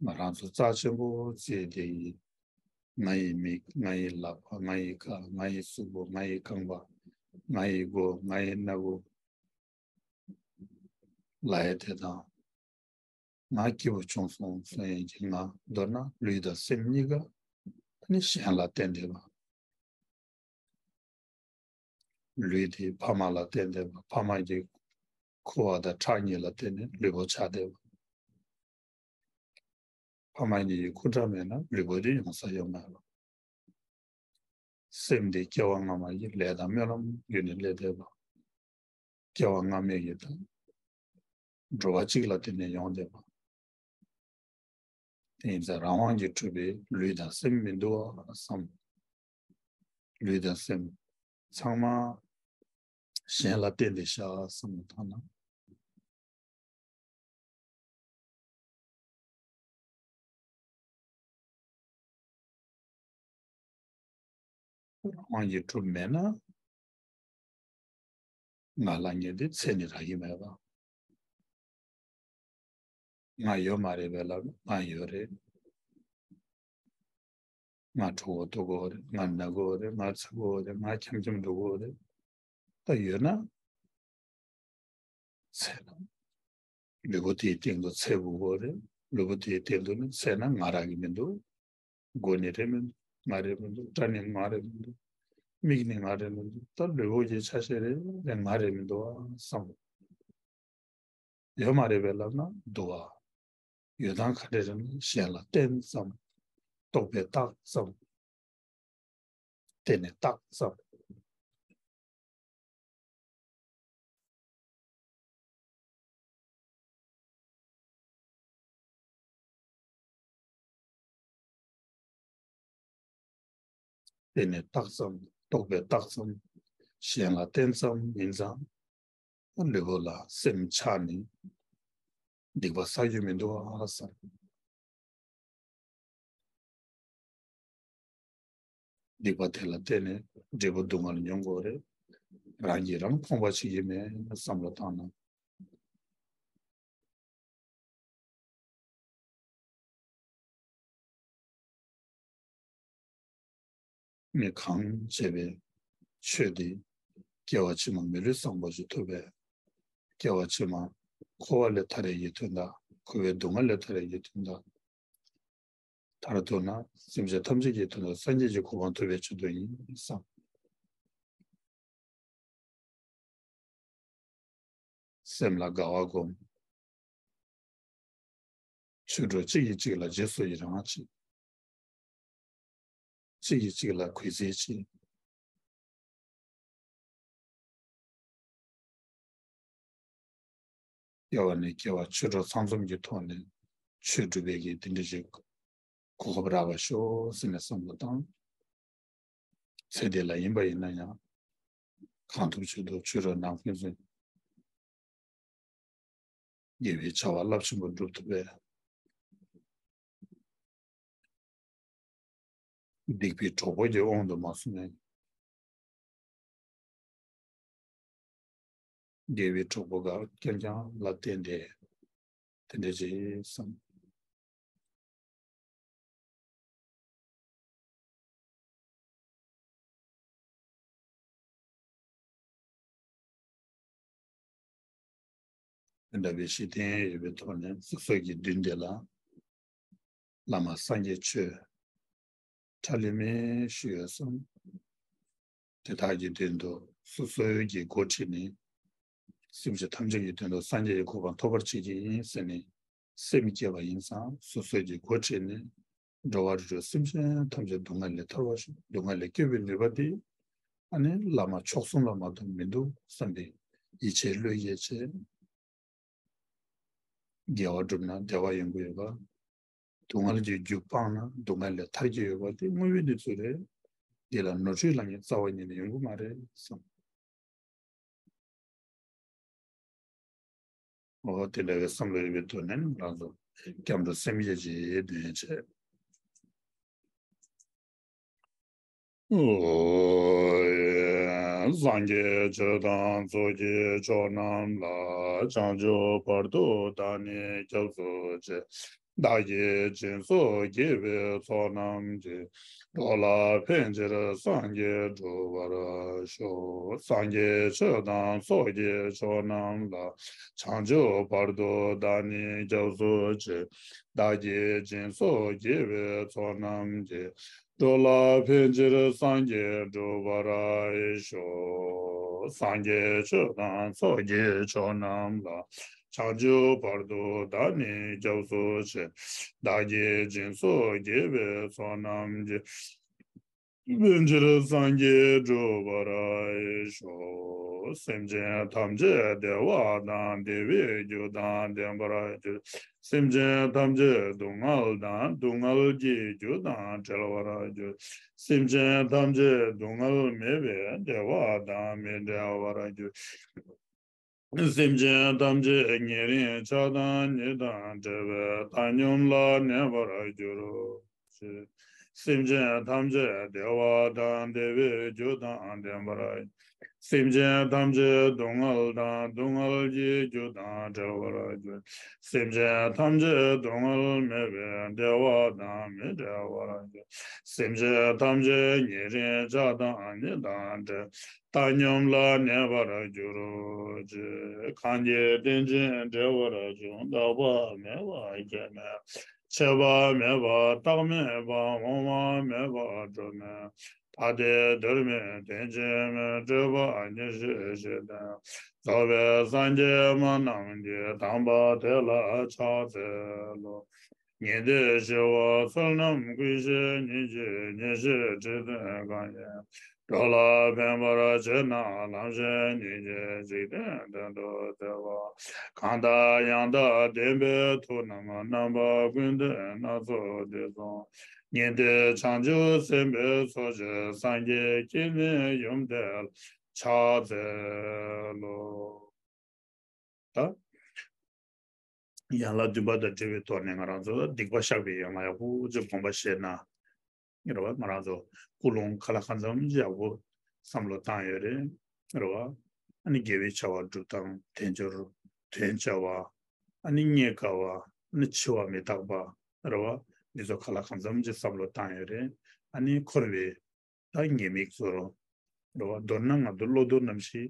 ང་རང་ཚོ་རྩ་ཆེན་པོ་བརྩིས་ཏེ་ཡིན། ང་ཡི་མིག་ང་ཡི་ལག་པ། ང་ཡི་ཁ། ང་ཡི་གཟུགས་པོ། ང་ཡི་རྐང་པ། ང་ཡི་མགོ། ང་ཡི་སྣ་ཁུག་ལབ་ཡ་དེ་དང་། ང་སྐྱིད་པོ་བྱུང་སོང་གསུང་ཡས་ཀྱི་ང་མདོར་ན་ལུས་དང་སེམས་གཉིས་ཀ་ནི་གཞན་ལ་བརྟེན་བསྡད་པ། ལུས་དེ་ཕ་མ་ལ་བརྟེན་བསྡད་པ། ཕ་མ་གི་ཁུ་བ་དང་ཁྲག་གཉིས་ལ་བརྟེན་ནས་ལུས་པོ་ཆགས་བསྡད་པ། ཕ་མ་གཉིས་ཀྱི་སྐུ་འདྲ་མེད་ན་ལུས་པོ་དེ་ཡོང་ས་ཡོད་མ་རེད། སེམས་དེ་སྐྱེ་བ་སྔ་མ་ཡི་ལས་དང་སྨོན་ལམ་བརྒྱུད་ནས་སླེབས་བསྡད་པ། སྐྱེ་བ་སྔ་མའི་ཡི་དང་འགྲོ་བ་གཅིག་ལ་བརྟེན་ནས་ཡོང་བསྡད་པ། དེ་ཡིན་ཙང་རང་དབང་གིས་གྲུབ་པའི་ལུས་དང་སེམས་མི་འདུག་བསམ། ལུས་དང་སེམས་ཚང་མ་གཞན་ལ་བརྟེན་ཏེ་བཞག་བསམ་བློ་བཏང་ན། རང་དབང་གིས་གྲུབ་མེད་ན་ང་ལ་ཉེ་དེ་ཚེ་ནི་རག་གི་མེད་པ། ང་ཡོད་མ་རེད་པས་ལབ་ན་ང་ཡོད་རེད། ང་གྲོད་ཁོག་ལྟོགས་ཀྱི་ཡོད་རེད། ང་ན་གི་ཡོད་རེད། ང་ཚ་གི་ཡོད་རེད། ང་འཁྱམ་འཁྱམ་འགྲོ་གི་ཡོད་རེད། ད་ཡོད་ན་ཚད་ལ། ལུས་པོ་དེའི་སྟེང་དུ་ཚད་དགོས་ཀྱི་ཡོད་རེད། ལུས་པོ་དེའི་སྟེང་དུ་ནི་ཚད་ན་ང་རག་གི་མི་འདུག། མགོ་ནི་རེད་མི་འདུག། ང་རེད་མི་འདུག། སྐྲ་ནི་ང་རེད་མི་འདུག། མིག་ནི་ང་རེད་མི་འདུག། ད་ལུས་པོ་གི་ཆ་ཤས་རེད་རེད་ང་རེད་མི་འདུག་ཨ་བསམ། ཡོད་མ་རེད་པས་ལབ་ན་འདུག་ཨ། ཡོད་སྟངས་ག་འདྲ་རེད་ན་གཞན་ལ་བརྟེན་ཙམ། རྟོག་པས་བཏགས་ཙམ། བརྟེན་ནས་བཏགས་ཙམ། བརྟེན་ནས་བཏགས་ཙམ། རྟོག་པས་བཏགས་ཙམ། གཞན་ལ་བརྟེན་ཙམ་ཡིན་ཙང་། ལུས་པོ་ལ་སེམས་ཆགས་ནས་སྡིག་པ་བསགས་རྒྱུ་མི་འདུག་ཨ་བསམ། སྡིག་པ་དེ་ལ་བརྟེན་ནས་འབྲས་བུ་སྡུག་བསྔལ་མྱོང་དགོས་རེད། རང་གིས་རང་ཕོངས་པ་བྱེད་ཀྱི་མེད་བསམ་བློ་བཏང་ན། ངས་གང་བྱས་པའི་ཆོས་དེ་སྐྱེ་བ་ཕྱི་མ་མི་ལུས་བཟང་པོ་ཞིག་ཐོབ་པའི། སྐྱེ་བ་ཕྱི་མ་འཁོར་བ་ལས་ཐར་ཡས་ཀྱི་དོན་དག། འཁོར་བའི་སྡུག་བསྔལ་ལས་ཐར་ཡས་ཀྱི་དོན་དག། མཐར་ཐུག་ན་སེམས་ཅན་ཐམས་ཅད་ཀྱི་དོན་དུ་སངས་རྒྱས་ཀྱི་གོ་འཕང་ཐོབ་པའི་ཆེད་དུ་ཡིན་བསམ། སེམས་ལ་དགའ་བ་སྒོམ། ཆོས་གྲོགས་གཅིག་གིས་གཅིག་ལ་རྗེས་སུ་ཡི་རང་བྱེད། གཅིག་གིས་གཅིག་ལ་གུས་བརྩི་བྱེད། སྐྱེ་བ་ནས་སྐྱེ་བ་ཆོས་གྲོགས་ཚང་འཛོམས་ཀྱི་ཐོག་ནས་ཆོས་སྒྲུབ་པའི་གི་དེ་འདྲ་ཞིག་གོ་སྐབས་རག་པར་ཤོག་ཟེར་ནས་བསམ་བློ་བཏང་། ཚེ་འདི་ལ་ཡིན་པ་ཡིན་ན་ཡང་། གང་ཐུབ་ཆོས་ཐུབ་ཆོས་གྲོགས་ནང་ཕན་ཚུན་དགེ་བའི་བྱ་བ་རླབས་ཆེན་པོ་སྒྲུབ་ཐུབ་པའི། སྡིག་པའི་གྲོགས་པོ་གི་དབང་དུ་མ་སོང་ནས། དགེ་བའི་གྲོགས་པོ་ག་རྐྱང་རྐྱང་ལ་བརྟེན་ཏེ། དེ་འདྲ་ཅིག་བསམ། དེ་འདྲ་བའི་གཞི་རྟེན་ཡོད་པའི་ཐོག་ནས་སོ་སོ་གི་མདུན་དེ་ལ་བླ་མ་སངས་རྒྱས་ཆོས་ཁྲ་ལི་མེ་ཞུ་ཡོད་བསམ། དེ་དག་གི་མདུན་དུ་སོ་སོའི་གི་འགོ་ཁྲིད་ནས་སེམས་ཅན་ཐམས་ཅད་ཀྱི་དོན་དུ་སངས་རྒྱས་ཀྱི་གོ་འཕང་ཐོབ་པར་བྱེད་ཀྱི་ཡིན་ཟེར་ནས་སེམས་བསྐྱེད་པ་ཡིན་ཙང་སོ་སོའི་གི་འགོ་ཁྲིད་ནས་འགྲོ་བ་རིགས་དྲུག་སེམས་ཅན་ཐམས་ཅད་སྡུག་བསྔལ་ལས་ཐར་བར་ཤོག། སྡུག་བསྔལ་ལས་སྐྱོབ་པའི་ནུས་པ་དེ་ཨ་ནི་བླ་མ་མཆོག་གསུམ་ལ་མ་གཏོགས་མི་འདུག་བསམ་པའི་ཡིད་ཆེས་བློས་བཞེས་བྱས། དགེ་བ་བསྒྲུབས་ན་བདེ་བ་ཡོང་གི་ཡོད་པ། སྡུག་བསྔལ་གྱི་རྒྱུ་སྤངས་ན་སྡུག་བསྔལ་ལས་ཐར་གྱི་ཡོད་པ་དེ་དངོས་པོའི་གནས་ཚུལ་རེད། འདི་ལ་ནོར་འཁྲུལ་ལབ་མཁན་རྩ་བ་ཉིད་ནས་ཡོང་གི་མ་རེད་བསམ། འོ་དེ་འདྲ་བའི་བསམ་བློ་ཡོད་པའི་ཐོག་ནས་ང་ཚོ་སྐྱབས་འགྲོ་སེམས་བསྐྱེད་ཀྱི་འདོན་བྱས། སངས་རྒྱས་ཆོས་དང་ཚོགས་ཀྱི་མཆོག་རྣམས་ལ། བྱང་ཆུབ་བར་དུ་བདག་ནི་སྐྱབས་སུ་མཆི། བདག་གིས་སྦྱིན་སོགས་བགྱིས་པའི་ཚོགས་རྣམས་ཀྱིས། འགྲོ་ལ་ཕན་ཕྱིར་སངས་རྒྱས་འགྲུབ་པར་ཤོག། སངས་རྒྱས་ཆོས་དང་ཚོགས་ཀྱི་མཆོག་རྣམས་ལ། བྱང་ཆུབ་བར་དུ་བདག་ནི་སྐྱབས་སུ་མཆི། བདག་གིས་སྦྱིན་སོགས་བགྱིས་པའི་ཚོགས་རྣམས་ཀྱིས། འགྲོ་ལ་ཕན་ཕྱིར་སངས་རྒྱས་འགྲུབ་པར་ཤོག། སངས་རྒྱས་ཆོས་དང་ཚོགས་ཀྱི་མཆོག་རྣམས་ལ། བྱང་ཆུབ་བར་དུ་བདག་ནི་སྐྱབས་སུ་མཆི། བདག་གིས་སྦྱིན་སོགས་བགྱིས་པའི་ཚོགས་རྣམས་ཀྱིས། ཕན་ཕྱིར་སངས་རྒྱས་འགྲུབ་པར་ཤོག། སེམས་ཅན་ཐམས་ཅད་བདེ་བ་དང་བདེ་བའི་རྒྱུ་དང་ལྡན་པར་གྱུར། སེམས་ཅན་ཐམས་ཅད་སྡུག་བསྔལ་དང་སྡུག་བསྔལ་གྱི་རྒྱུ་དང་བྲལ་བར་གྱུར། སེམས་ཅན་ཐམས་ཅད་སྡུག་བསྔལ་མེད་པའི་བདེ་བ་དང་མི་འབྲལ་བར་གྱུར། སེམས་ཅན་ཐམས་ཅད་ཉེ་རིང་ཆགས་སྡང་གཉིས་དང་བྲལ་བའི་བཏང་སྙོམས་ལ་གནས་པར་གྱུར་ཅིག། སེམས་ཅན་ཐམས་ཅད་བདེ་བ་དང་བདེ་བའི་རྒྱུ་དང་ལྡན་པར། སེམས་ཅན་ཐམས་ཅད་སྡུག་བསྔལ་དང་སྡུག་བསྔལ་གྱི་རྒྱུ་དང་བྲལ་བར་གྱུར། སེམས་ཅན་ཐམས་ཅད་སྡུག་བསྔལ་མེད་པའི་བདེ་བ་དང་མི་འབྲལ་བར་གྱུར། སེམས་ཅན་ཐམས་ཅད་ཉེ་རིང་ཆགས་སྡང་གཉིས་དང་བྲལ། བཏང་སྙོམས་ལ་གནས་པར་གྱུར་ཅིག་གང་གིས་རྟེན་ཅིང་འབྲེལ་བར་འབྱུང་། རྟག་པ་མེད་པ་སྐྱེ་མེད་པ། ཆད་པ་མེད་པ་རྟག་མེད་པ། འོང་བ་མེད་པ་འགྲོ་མེད། ཐ་དད་འདིར་མེད་རྟེན་ཅིང་མེད། སྤྲོས་པ་ཉེར་ཞི་ཞེས་བསྟན། རྫོགས་པའི་སངས་རྒྱས་སྨྲ་རྣམས་ཀྱིས། དམ་པ་དེ་ལ་ཕྱག་འཚལ་ལོ། ཉན་ཐོས་ཞི་བ་བསོད་ནམས་ཀུན་ཤེས་ཉིད་ཀྱིས། ཉེར་ཞིའི་ཁྲི་སྟོན་གང་ཡིན། འགྲོ་ལ་ཕན་པར་བྱེད་ན་ལམ་ཤེས་ཉིད་ཀྱིས། འཇིག་རྟེན་དོན་དུ་སྟེར་བ། གང་དག་ཡང་དག་བདེན་པའི་མཐུ་རྣམས། རྣམ་པ་ཀུན་ལྡན་སྣ་ཚོགས་འདི་གསུངས། ཉན་ཐོས་བྱང་ཆུབ་སེམས་དཔའི་ཚོགས་ཀྱིས། སངས་རྒྱས་ཀྱི་ནི་ཡུམ་དེ་ལ་ཕྱག་འཚལ་ལོ། ད། ཡན་ལག་བདུན་པ་དང་འབྲེལ་བའི་ཐོག་ནས་ང་རང་ཚོ་སྡིག་པ་བཤགས་པའི་ཡན་ལག་ཡག་པོ་ཅིག་དགོངས་པ་བཞེས་ན། རེད་བ། ང་རང་ཚོ་ཀུན་སློང་ག་ལ་གང་འཚམ་ཅིག་ཡག་པོ་བསམ་བློ་བཏང་ཡོད་རེད། རེད་བ། ཨ་ནི་དགེ་བའི་བྱ་བ་སྒྲུབ་སྟངས། དལ་འབྱོར། དོན་བྱ་བ། ཨ་ནི་རྙེད་དཀའ་བ། ཨ་ནི་འཆི་བ་མི་རྟག་པ། རེད་བ། འདི་ཚོ་ག་ལ་གང་འཚམ་ཅིག་བསམ་བློ་བཏང་ཡོད་རེད། ཨ་ནི་འཁོར་བའི་ད་ཉེས་དམིགས་ཚོར། རེད་བ། མདོར་ན་ང་ཚོ་བློ་ལྡོག་རྣམ་བཞི་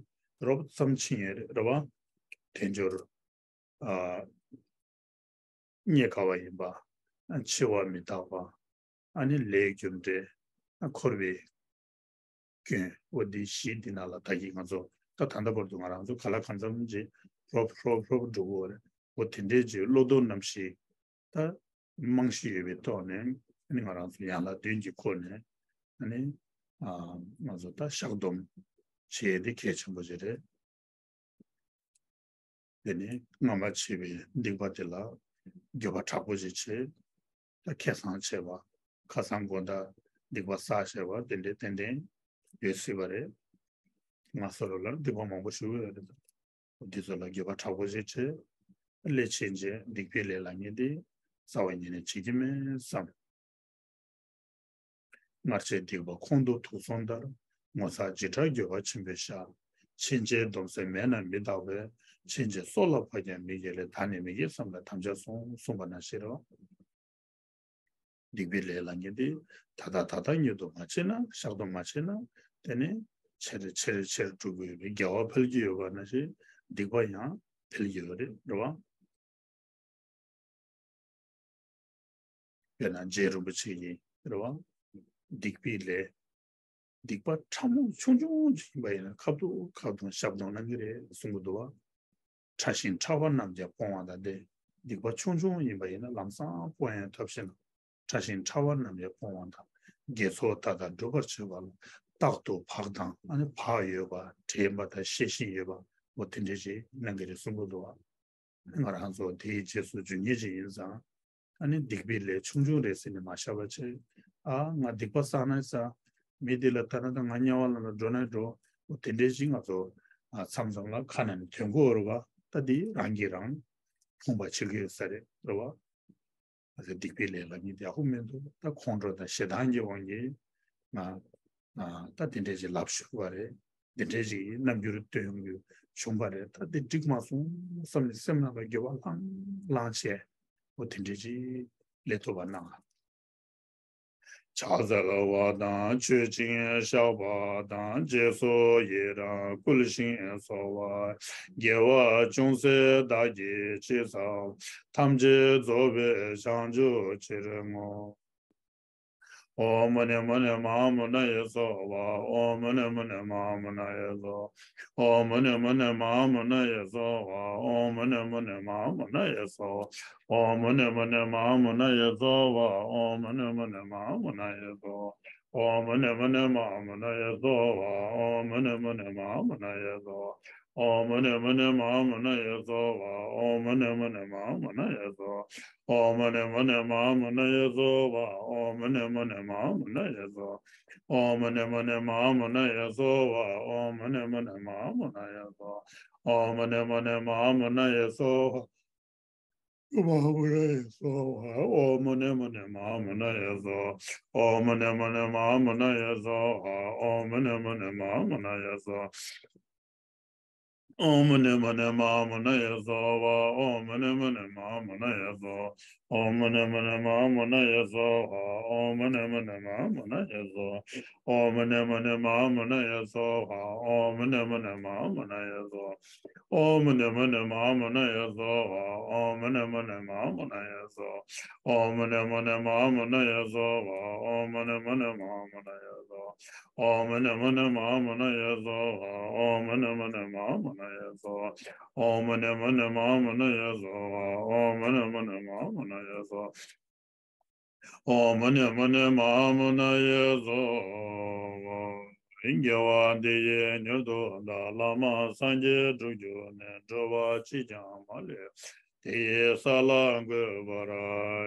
རོབ་ཙམ་ཕྱིན་ཡོད་རེད། རེད་བ། དལ་འབྱོར། ཨ། རྙེད་དཀའ་བ་ཡིན་པ། ཨ། འཆི་བ་མི་རྟག་པ། ཨ་ནི་ལས་རྒྱུ་འབྲས། ཨ། འཁོར་བའི་སྐྱོན། འོ་འདི་བཞི་འདི་ནང་ལ་ད་གིན་ང་ཚོ་ད་ད་ལྟ་བར་དུ་ང་རང་ཚོ་ག་ལ་གང་འཚམ་ཅིག་རོབ་རོབ་རོབ་འགྲོ་གི་ཡོད་རེད། འོ་དེ་འདྲའི་ཅིག་བློ་ལྡོག་རྣམ་བཞི། ད་རྨང་གཞི་ཡོད་པའི་ཐོག་ནས་ཨ་ནི་ང་རང་ཚོ་ཡན་ལག་བདུན་གྱི་སྒོ་ནས་ཨ་ནི་ཨ་ང་ཚོ་ད་བཤགས་སྡོམ་བྱེད་ཡས་དེ་གལ་ཆེན་པོ་ཅིག་རེད། དེ་ནས་སྔ་མ་བྱས་པའི་སྡིག་པ་དེ་ལ་འགྱོད་པ་དྲག་པོ་ཅིག་བྱེད། ད་ཁེ་བཟང་བྱས་པ། ཁ་སང་དགོང་དག་སྡིག་པ་བསགས་བྱས་པ་དེ་འདྲའི་ཏན་ཏན་ཡོད་སྲིད་པ་རེད། ང་ཚོ་ལ་སྡིག་པ་མང་པོ་ཞུགས་ཡོད་རེད། འདི་ཚོ་ལ་འགྱོད་པ་དྲག་པོ་ཞིག་བྱེད། སླད་ཕྱིན་ཆད་སྡིག་པའི་ལས་ལ་ངེས་ཏེ། རྩ་བ་ཉིད་ནས་བྱེད་ཀྱི་མེད་བསམ། སྔར་བྱས་སྡིག་པ་ཁོང་དུ་དུག་གསུམ་ལྟར། ངོ་ཚ་འཇིགས་སྐྲག་འགྱོད་པ་ཆེན་པོས་བཤགས། ཕྱིན་ཆད་སྡོམ་སེམས་མེད་ན་མི་རྟག་པས། ཕྱིན་ཆད་སྲོག་ལ་བབ་ཀྱང་མི་དགེ་ལས། ད་ནི་མི་བགྱིད་བསམས་ལ་དམ་བཅའ་བསྲུང་། གསུངས་པ་ནང་བཞིན་རོ། སྡིག་པའི་ལས་ལ་ངེས་ཏེ། ད་ལྟ་ད་ལྟ་ཉིད་དུ་མ་བྱས་ན། བཤགས་སྡོམ་མ་བྱས་ན། དེ་ནི་ཆེ་རུ་ཆེ་རུ་ཆེ་རུ་འགྲོ་གི་ཡོད་པས། དགེ་བ་འཕེལ་གྱི་ཡོད་པ་ནང་བཞིན་སྡིག་པ་ཡང་འཕེལ་གྱི་ཡོད་རེད། རེད་བ། དཔེར་ན་རྗེ་རིན་པོ་ཆེ་ཡིན་རེད་བ། སྡིག་པའི་ལས། སྡིག་པ་ཕྲ་མོ་ཆུང་ཆུང་ཅིག་ཡིན་པ་ཡིན་ན་ཁ་ཐུག་ཁ་ཐུག་བཤགས་སྡོམ་གནང་གི་རེད་གསུང་གི་འདུག་བ། ཕྲ་ཞིང་ཕྲ་བ་རྣམས་ཀྱང་སྤོང་བ་དང་། དེ་སྡིག་པ་ཆུང་ཆུང་ཡིན་པ་ཡིན་ན་ལམ་སང་སྤོང་ཡང་ཐབས་ཤེས་ན། ཕྲ་ཞིང་ཕྲ་བ་རྣམས་ཀྱང་སྤོང་བ་དང་། དགེ་ཚོགས་མཐའ་དག་སྒྲུབ་པར་བྱེད་པ་ལ། རྟག་ཏུ་བག་དང་ཨ་ནི་བག་ཡོད་པ། དྲན་པ་དང་ཤེས་བཞིན་ཡོད་པ། འོ་དེ་འདྲ་ཞིག་གནང་གི་རེད་གསུང་གི་འདུག་བ། ང་རང་ཚོ་དེའི་རྗེས་སུ་འཇུག་མཁན་ཅིག་ཡིན་ཙང་། ཨ་ནི་སྡིག་པའི་ལས་ཆུང་ཆུང་རེད་ཟེར་ནས་མ་བཤད་པ་བྱས། ཨ་ང་སྡིག་པ་བསགས་ན་བསགས། མི་འདི་ལ་ལྟ་ན་ལྟ། ང་དམྱལ་བ་ལ་ལ་འགྲོ་ན་འགྲོ། འོ་དེ་འདྲའི་ཞིག་ང་ཚོ་ཨ་མཚམས་མཚམས་ལ་ཁ་ནང་ནས་ཐོན་གྱི་ཡོད་རེད་བ། ད་འདི་རང་གིས་རང་ཕོངས་པ་བྱེད་ཀྱི་ཡོད་ས་རེད། རེད་བ། ཨ་ཙི་སྡིག་པའི་ལས་ལ་ངེས་ཏེ་ཡག་པོ་མི་འདུག་ད་ཁོང་ཁྲོ་དང་ཞེ་སྡང་གི་དབང་གིས་ང་ང་ད་དེ་འདྲས་ཅིག་ལབ་ཞུགས་པ་རེད། དེ་འདྲས་ཅིག་རྣམ་འགྱུར་སྟོན་དགོས་བྱུང་བ་རེད། ད་དེ་འགྲིག་མ་སོང་བསམ་ནས་སེམས་ནང་ལ་འགྱོད་པ་ལྷང་ལྷང་བྱས། འོ་དེ་འདྲས་ཅིག་ལས་ཐུབ་པ་གནང་། ཕྱག་འཚལ་བ་དང་མཆོད་ཅིང་བཤགས་པ་དང་། རྗེས་སུ་ཡི་རང་བསྐུལ་ཞིང་གསོལ་བ། དགེ་བ་ཅུང་ཟད་བདག་གིས་ཅི་བསགས། ཐམས་ཅད་རྫོགས་པའི་བྱང་ཆུབ་ཕྱིར་བསྔོ། ཨོཾ་མུ་ནེ་མུ་ནེ་མ་ཧཱ་མུ་ན་ཡེ་སྭཱ་ཧཱ། ཨོཾ་མུ་ནེ་མུ་ནེ་མ་ཧཱ་མུ་ན་ཡེ་སྭཱ་ཧཱ། ཨོཾ་མུ་ནེ་མུ་ནེ་མ་ཧཱ་མུ་ན་ཡེ་སྭཱ་ཧཱ། ཨོཾ་མུ་ནེ་མུ་ནེ་མ་ཧཱ་མུ་ན་ཡེ་སྭཱ་ཧཱ། ཨོཾ་མུ་ནེ་མུ་ནེ་མ་ཧཱ་མུ་ན་ཡེ་སྭཱ་ཧཱ། ཨོཾ་མུ་ནེ་མུ་ནེ་མ་ཧཱ་མུ་ན་ཡེ་སྭཱ་ཧཱ། ཨོཾ་མུ་ནེ་མུ་ནེ་མ་ཧཱ་མུ་ན་ཡེ་སྭཱ་ཧཱ། ཨོཾ་མུ་ནེ་མུ་ནེ་མ་ཧཱ་མུ་ན་ཡེ་སྭཱ་ཧཱ། ཨོཾ་མུ་ནེ་མུ་ནེ་མ་ཧཱ་མུ་ན་ཡེ་སྭཱ་ཧཱ། ཨོཾ་མུ་ནེ་མུ་ནེ་མ་ཧཱ་མུ་ན་ཡེ་སྭཱ་ཧཱ། ཨོཾ་མུ་ནེ་མུ་ནེ་མ་ཧཱ་མུ་ན་ཡེ་སྭཱ་ཧཱ། ཨོཾ་མུ་ནེ་མུ་ནེ་མ་ཧཱ་མུ་ན་ཡེ་སྭཱ་ཧཱ། ཨོཾ་མུ་ནེ་མུ་ནེ་མ་ཧཱ་མུ་ན་ཡེ་སྭཱ་ཧཱ། ཨོཾ་མུ་ནེ་མུ་ནེ་མ་ཧཱ་མུ་ན་ཡེ་སྭཱ་ཧཱ། ཨོཾ་མུ་ནེ་མུ་ནེ་མ་ཧཱ་མུ་ན་ཡེ་སྭཱ་ཧཱ། མ་ཧཱ་མུ་ན་ཡེ་སྭཱ་ཧཱ། ཨོཾ་མུ་ནེ་མུ་ནེ་མ་ཧཱ་མུ་ན་ཡེ་སྭཱ་ཧཱ། ཨོཾ་མུ་ནེ་མུ་ནེ་མ་ཧཱ་མུ་ན་ཡེ་སྭཱ་ཧཱ། ཨོཾ་མུ་ནེ་མུ་ནེ་མ་ཧཱ་མུ་ན་ཡེ་སྭཱ་ཧཱ། ཨོཾ་མུ་ནེ་མུ་ནེ་མ་ཧཱ་མུ་ན་ཡེ་སྭཱ་ཧཱ། ཨོཾ་མུ་ནེ་མུ་ནེ་མ་ཧཱ་མུ་ན་ཡེ་སྭཱ་ཧཱ། ཨོཾ་མུ་ནེ་མུ་ནེ་མ་ཧཱ་མུ་ན་ཡེ་སྭཱ་ཧཱ། ཨོཾ་མུ་ནེ་མུ་ནེ་མ་ཧཱ་མུ་ན་ཡེ་སྭཱ་ཧཱ། ཨོཾ་མུ་ནེ་མུ་ནེ་མ་ཧཱ་མུ་ན་ཡེ་སྭཱ་ཧཱ། ཨོཾ་མུ་ནེ་མུ་ནེ་མ་ཧཱ་མུ་ན་ཡེ་སྭཱ་ཧཱ། ཨོཾ་མུ་ནེ་མུ་ནེ་མ་ཧཱ་མུ་ན་ཡེ་སྭཱ་ཧཱ། ཨོཾ་མུ་ནེ་མུ་ནེ་མ་ཧཱ་མུ་ན་ཡེ་སྭཱ་ཧཱ། ཨོཾ་མུ་ནེ་མུ་ནེ་མ་ཧཱ་མུ་ན་ཡེ་སྭཱ་ཧཱ། ཨོཾ་མུ་ནེ་མུ་ནེ་མ་ཧཱ་མུ་ན་ཡེ་སྭཱ་ཧཱ། ཨོཾ་མུ་ནེ་མུ་ནེ་མ་ཧཱ་མུ་ན་ཡེ་སྭཱ་ཧཱ། ཨོཾ་མུ་ནེ་མུ་ནེ་མ་ཧཱ་མུ་ན་ཡེ་སྭཱ་ཧཱ། ཨོཾ་མུ་ནེ་མུ་ནེ་མ་ཧཱ་མུ་ན་ཡེ་སྭཱ་ཧཱ། ཨོཾ་མུ་ནེ་མུ་ནེ་མ་ཧཱ་མུ་ན་ཡེ་སྭཱ་ཧཱ། ཨོཾ་མུ་ནེ་མུ་ནེ་མ་ཧཱ་མུ་ན་ཡེ་སྭཱ་ཧཱ། དགེ་བ་འདི་ཡིས་མྱུར་དུ་བདག། བླ་མ་སངས་རྒྱས་འགྲུབ་གྱུར་ནས། འགྲོ་བ་གཅིག་ཀྱང་མ་ལུས་པ། དེ་ཡི་ས་ལ་འགོད་པར་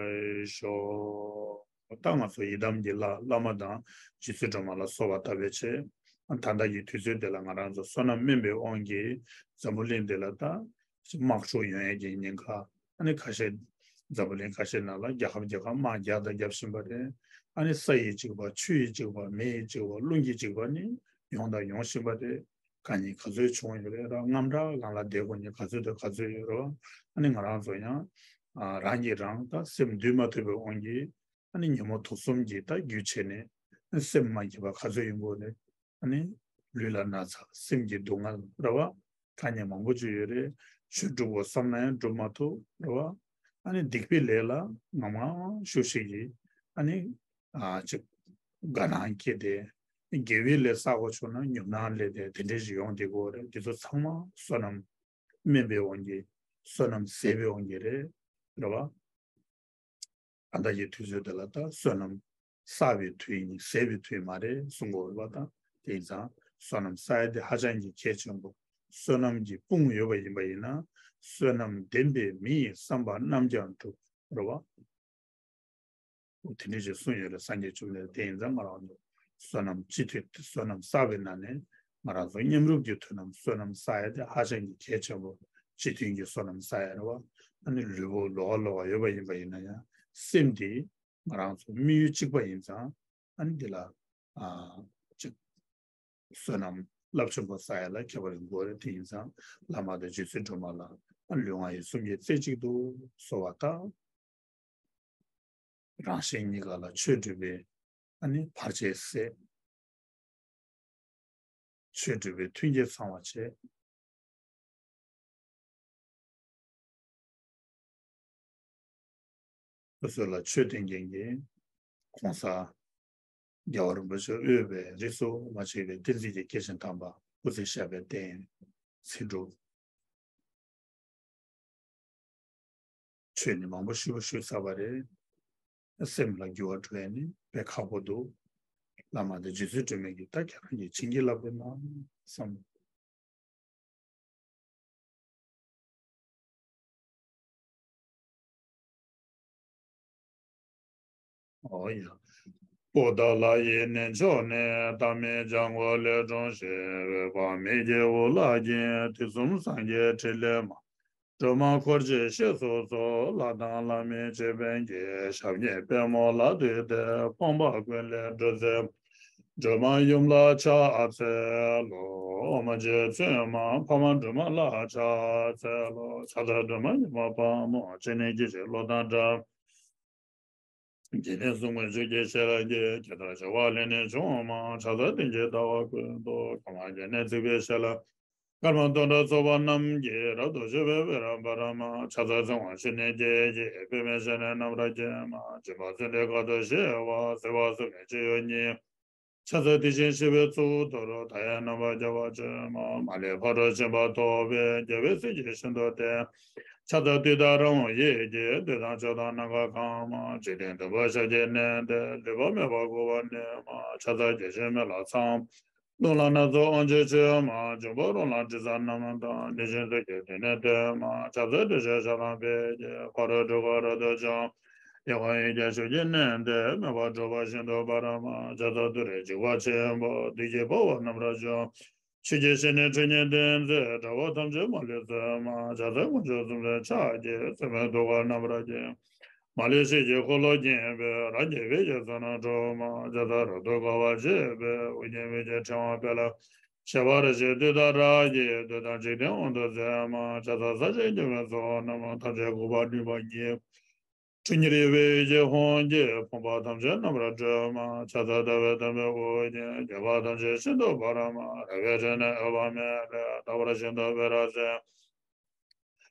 ཤོག། ད་ང་ཚོ་ཡི་དམ་གྱི་ལྷ་བླ་མ་དང་རྗེ་བཙུན་སྒྲོལ་མ་ལ་གསོལ་བ་བཏབ་པའི་ཆེད། ད་ལྟ་གི་དུས་ཚོད་འདི་ལ་ང་རང་ཚོ་བསོད་ནམས་དམན་པའི་དབང་གིས་འཛམ་བུ་གླིང་འདི་ལ་ད་དམག་འཁྲུག་ཡོང་ཡས་ཀྱི་ཉེན་ཁ། ཨ་ནི་ཁ་ཤས་འཛམ་བུ་གླིང་ཁ་ཤས་ནང་ལ་རྒྱལ་ཁབ་རྒྱལ་ཁབ་དམག་རྒྱག་དང་རྒྱབ་བཞིན་པ་རེད། ཨ་ནི་ས་ཡིས་གཅིག་པ། ཆུ་ཡིས་གཅིག་པ། མེ་ཡིས་གཅིག་པ། རླུང་གིས་གཅིག་པ་ནི་ཡོང་དང་ཡོང་བཞིན་པ་རེད། གང་ཉིད་ག་ཚོད་བྱུང་ཡོད་རེད། རང་རྔམ་དྲག་ངང་ལ་བསྡད་དགོས་ནི་ག་ཚོད་དང་ག་ཚོད་ཡོད་རེད་བ། ཨ་ནི་ང་རང་ཚོ་ཡང་ཨ་རང་གིས་རང་ད་སེམས་འདུལ་མ་ཐུབ་པའི་དབང་གིས། ཨ་ནི་ཉོན་མོངས་དུག་གསུམ་གྱིས་ད་རྒྱུ་བྱས་ནས་སེམས་མ་སྐྱིད་པ་ག་ཚོད་ཡོང་གི་ཡོད་རེད། ཨ་ནི་ལུས་ལ་ན་ཚ། སེམས་ཀྱི་སྡུག་བསྔལ་རེད་བ། ཐ་སྙད་མང་པོ་ཅིག་ཡོད་རེད། ཆོས་སྒྲུབ་དགོས་བསམ་ན་ཡང་སྒྲུབ་མ་ཐུབ་རེད་བ། ཨ་ནི་སྡིག་པའི་ལས་ལ་ངང་ངམ་ཤུགས་ཤིག་གིས་ཨ་ནི་ཨ་ཅིག་དགའ་སྣང་སྐྱེས་ཏེ། དགེ་བའི་ལས་བསགས་དགོས་བྱུང་ན་ཉམས་སྣང་སླེབས་ཏེ་དེ་འདྲ་ཞིག་ཡོང་བསྡད་ཀྱི་ཡོད་རེད། འདི་ཚོ་ཚང་མ་བསོད་ནམས་དམན་པའི་དབང་གིས། བསོད་ནམས་ཟད་པའི་དབང་གིས་རེད། རེད་བ། ད་ལྟ་གི་དུས་ཚོད་འདི་ལ་ད་བསོད་ནམས་བསགས་པའི་དུས་ཡིན། ཟད་པའི་དུས་མ་རེད་གསུང་གི་ཡོད་རེད་བ། ད་དེ་ཡིན་ཙང་བསོད་ནམས་བསགས་ཡ་དེ་ཧ་ཅང་གི་གལ་ཆེན་པོ། བསོད་ནམས་ཀྱི་དཔུང་ཡོད་པ་ཡིན་པ་ཡིན་ན། བསོད་ནམས་ལྡན་པས་མི་ཡི་བསམ་པ་རྣམས་ཀྱང་འགྲུབ། རེད་བ། དེ་འདྲ་ཞིག་གསུངས་ཡོད་རེད། སངས་རྒྱས་བཅོམ་ལྡན་འདས། དེ་ཡིན་ཙང་ང་རང་ཚོ་བསོད་ནམས་སྤྱི་མཐུན། བསོད་ནམས་བསགས་པའི་ནང་ནས་ང་རང་ཚོ་མཉམ་རུབ་ཀྱི་མཐུན་ལམ། བསོད་ནམས་བསགས་ཡ་དེ་ཧ་ཅང་གི་གལ་ཆེན་པོ། སྤྱི་མཐུན་གྱི་བསོད་ནམས་བསགས་ཡ་རེད་བ། ཨ་ནི་ལུས་པོ་ལོགས་ཀ་ལོགས་ཀ་ཡོད་པ་ཡིན་པ་ཡིན་ན་ཡང་། སེམས་དེ་ང་རང་ཚོ་དམིགས་ཡུལ་གཅིག་པ་ཡིན་ཙང་། ཨ་ནི་འདི་ལ་ཨ་ཅིག་བསོད་ནམས་རླབས་ཆེན་པོ་བསགས་ཡ་ལ་ཁྱད་པར་དགོས་རེད། དེ་ཡིན་ཙང་བླ་མ་དང་རྗེ་བཙུན་སྒྲོལ་མ་ལ་ཨ་ལུས་ངག་ཡིད་གསུམ་གྱི་རྩེ་གཅིག་ཏུ་གསོལ་བ་བཏབ། རང་གཞན་གཉིས་ཀ་ལ་ཆོས་སྒྲུབ་པའི་ཨ་ནི་བར་ཆད་སེལ། ཆོས་སྒྲུབ་པའི་མཐུན་རྐྱེན་ཚང་བ་བྱེད། སོ་སོ་ལ་ཆོས་སྟོན་མཁན་གྱི་གོང་ས་རྒྱལ་བ་རིན་པོ་ཆེ་དབུས་པའི་རིས་སུ་མ་ཆད་པའི་བསྟན་འཛིན་གྱི་སྐྱེས་ཆེན་དམ་པ་སྐུ་ཚེ་ཞབས་པད་བརྟན། ཚེ་སྒྲུབ། ཆོས་ནི་མང་པོ་ཞུ་ཞུས་ཚར་བ་རེད། སེམས་ལ་འགྱུར་བ་འགྲོ་ཡ་ནི་དཔེ་ཁག་པོ་འདུག། བླ་མ་དང་རྗེ་བཙུན་སྒྲོལ་མས་ཀྱིས་ད་ཁྱེད་རང་གིས་བྱིན་གྱིས་བརླབས་པས་ན་བསམ། ཨོ་ཡ། པོ་ཏ་ལ་ཡི་གནས་མཆོག་ནས། ལྟ་མིན་སྦྱང་དགོས་ལས་འཁྲུངས་ཤིང་། འོད་དཔག་མེད་ཀྱི་དབུ་ལ་འགྱིང་། དུས་གསུམ་སངས་རྒྱས་ཕྲིན་ལས་མ། སྒྲོལ་མ་འཁོར་བཅས་གཤེགས་སུ་གསོལ། ལྷ་དང་ལྷ་མིན་ཅོད་པན་གྱིས། ཞབས་གཉིས་པད་མོ་ལ་བཏུད་དེ། ཕོངས་པ་ཀུན་ལས་སྒྲོལ་མཛད། སྒྲོལ་མ་ཡུམ་ལ་ཕྱག་འཚལ་ལོ། འོ་མ་རྗེ་བཙུན་མ་འཕགས་མ་སྒྲོལ་མ་ལ་ཕྱག་འཚལ་ལོ། ཕྱག་འཚལ་སྒྲོལ་མ་ཉི་མ་ཕག་མོ། སྤྱན་ནི་སྐད་ཅིག་གློག་དང་འདྲ། འཇིག་རྟེན་གསུམ་མགོན་ཆུ་སྐྱེས་ཞལ་གྱི། ཇི་ལྟར་བྱ་བ་ལས་ནི་བྱུང་བ་མ། ཕྱག་འཚལ་སྟེང་གི་ཟླ་བ་ཀུན་ཏུ། གང་བ་བརྒྱ་ནི་བརྩེགས་པའི་ཞལ། སྐར་མ་སྟོང་ཕྲག་ཚོགས་པ་རྣམས་ཀྱིས། རབ་ཏུ་ཕྱེ་བའི་འོད་རབ་འབར་མ། ཕྱག་འཚལ་ཚེ་དབང་ཕྱུག་ནི་སྐད་ཅིག། པདྨས་ཞལ་ནི་རྣམ་པར་བརྒྱན་མ། སྦྱིན་པ་ཚུལ་འདི་ཁ་དོག་ཞི་བ། བཟོད་པ་ཟུར་མོས་སྤྱི་བོ་གཉིས། ཕྱག་འཚལ་དེ་བཞིན་གཤེགས་པའི་གཙུག་ཏོར། མཐའ་ཡས་རྣམ་པར་རྒྱལ་བ་སྤྱོད་མ། མ་ལུས་ཕ་རོལ་ཕྱིན་པ་ཐོབ་པའི། རྒྱལ་བའི་སྲས་ཀྱིས་ཤིན་ཏུ་བསྟེན། ཕྱག་འཚལ་ཏུཏྟཱ་ར་ཧཱུྃ་ཡི་གེས། བདུད་དང་ཕྱོགས་དང་ནམ་མཁའ་གང་མ། འཇིག་རྟེན་གདུག་པའི་ཞབས་ཀྱིས་མནན་ཏེ། ལུས་པ་མེད་པར་འགུགས་པར་ནུས་མ། ཕྱག་འཚལ་བརྒྱ་བྱིན་མེ་ལྷ་ཚངས། རླུང་ལྷ་སྣ་ཚོགས་དབང་ཕྱུག་མཆོད་མ། འབྱུང་པོ་རླུང་ལྷ་དྲི་ཟ་རྣམས་དང་། ནད་གཞི་མཛུབ་ཀྱིས་བཏེགས་ནས་བཏོན་མ། ཕྱག་འཚལ་ཏྲཊ་ཞབས་ལ་ཕེབས་ཀྱིས། ཕ་རོལ་འཁྲུལ་འཁོར་རབ་ཏུ་སྦྱངས། ཡེ་ཤེས་ཡི་གེས་ཞབས་ཀྱིས་མནན་ཏེ། མོས་པ་འགྲོ་བ་ཤིན་ཏུ་འབར་མ། ཕྱག་འཚལ་ཏུ་རེའི་འཇིགས་པ་ཆེན་པོ། བདུད་ཀྱི་དཔའ་བོ་རྣམ་པར་འཇོམས། ཆོས་ཀྱི་ཞལ་ནི་ཁྲི་གཉན་ལྡན་མཛད། དགྲ་བོ་ཐམས་ཅད་མ་ལུས་གསོད་མ། ཕྱག་འཚལ་དཀོན་མཆོག་གསུམ་ལྡན་ཕྱག་རྒྱའི། སྲིད་པའི་གདུགས་དཀར་རྣམ་པར་བརྒྱན། མ་ལུས་ཞིང་གི་འཁོར་ལོས་བརྒྱན་པའི། རང་གི་བུས་ཀྱང་བསོད་ནམས་སྒྲུབ་མ། ཕྱག་འཚལ་རབ་ཏུ་དགའ་བར་བྱེད་པའི། ཨོ་རྒྱན་མིག་གི་ཕྲེང་བ་སྤེལ་ལ། ཞི་བར་བྱེད་བདུད་དང་རང་གི། བདུད་དང་འཇིག་རྟེན་དབང་དུ་མཛད་མ། ཕྱག་འཚལ་ས་གཞི་སྙོམས་པའི་ཚོགས་རྣམས། ཐམས་ཅད་འགུགས་པར་ནུས་པ་ཉིད། ཁྲོ་གཉེར་བའི་ཡེ་ཤེས་དབང་གིས། ཕོངས་པ་ཐམས་ཅད་རྣམ་པར་སྒྲོལ་མ། ཕྱག་འཚལ་ཟླ་བའི་དོན་པོའི་དབུ་རྒྱན། འགྱོད་པ་ཐམས་ཅད་ཤིན་ཏུ་འབར་མ། རལ་པའི་ཁྲོད་ནས་འོད་དཔག་མེད་ལས། རྟག་པར་ཤིན་ཏུ་འཕེལ་བར་མཛད།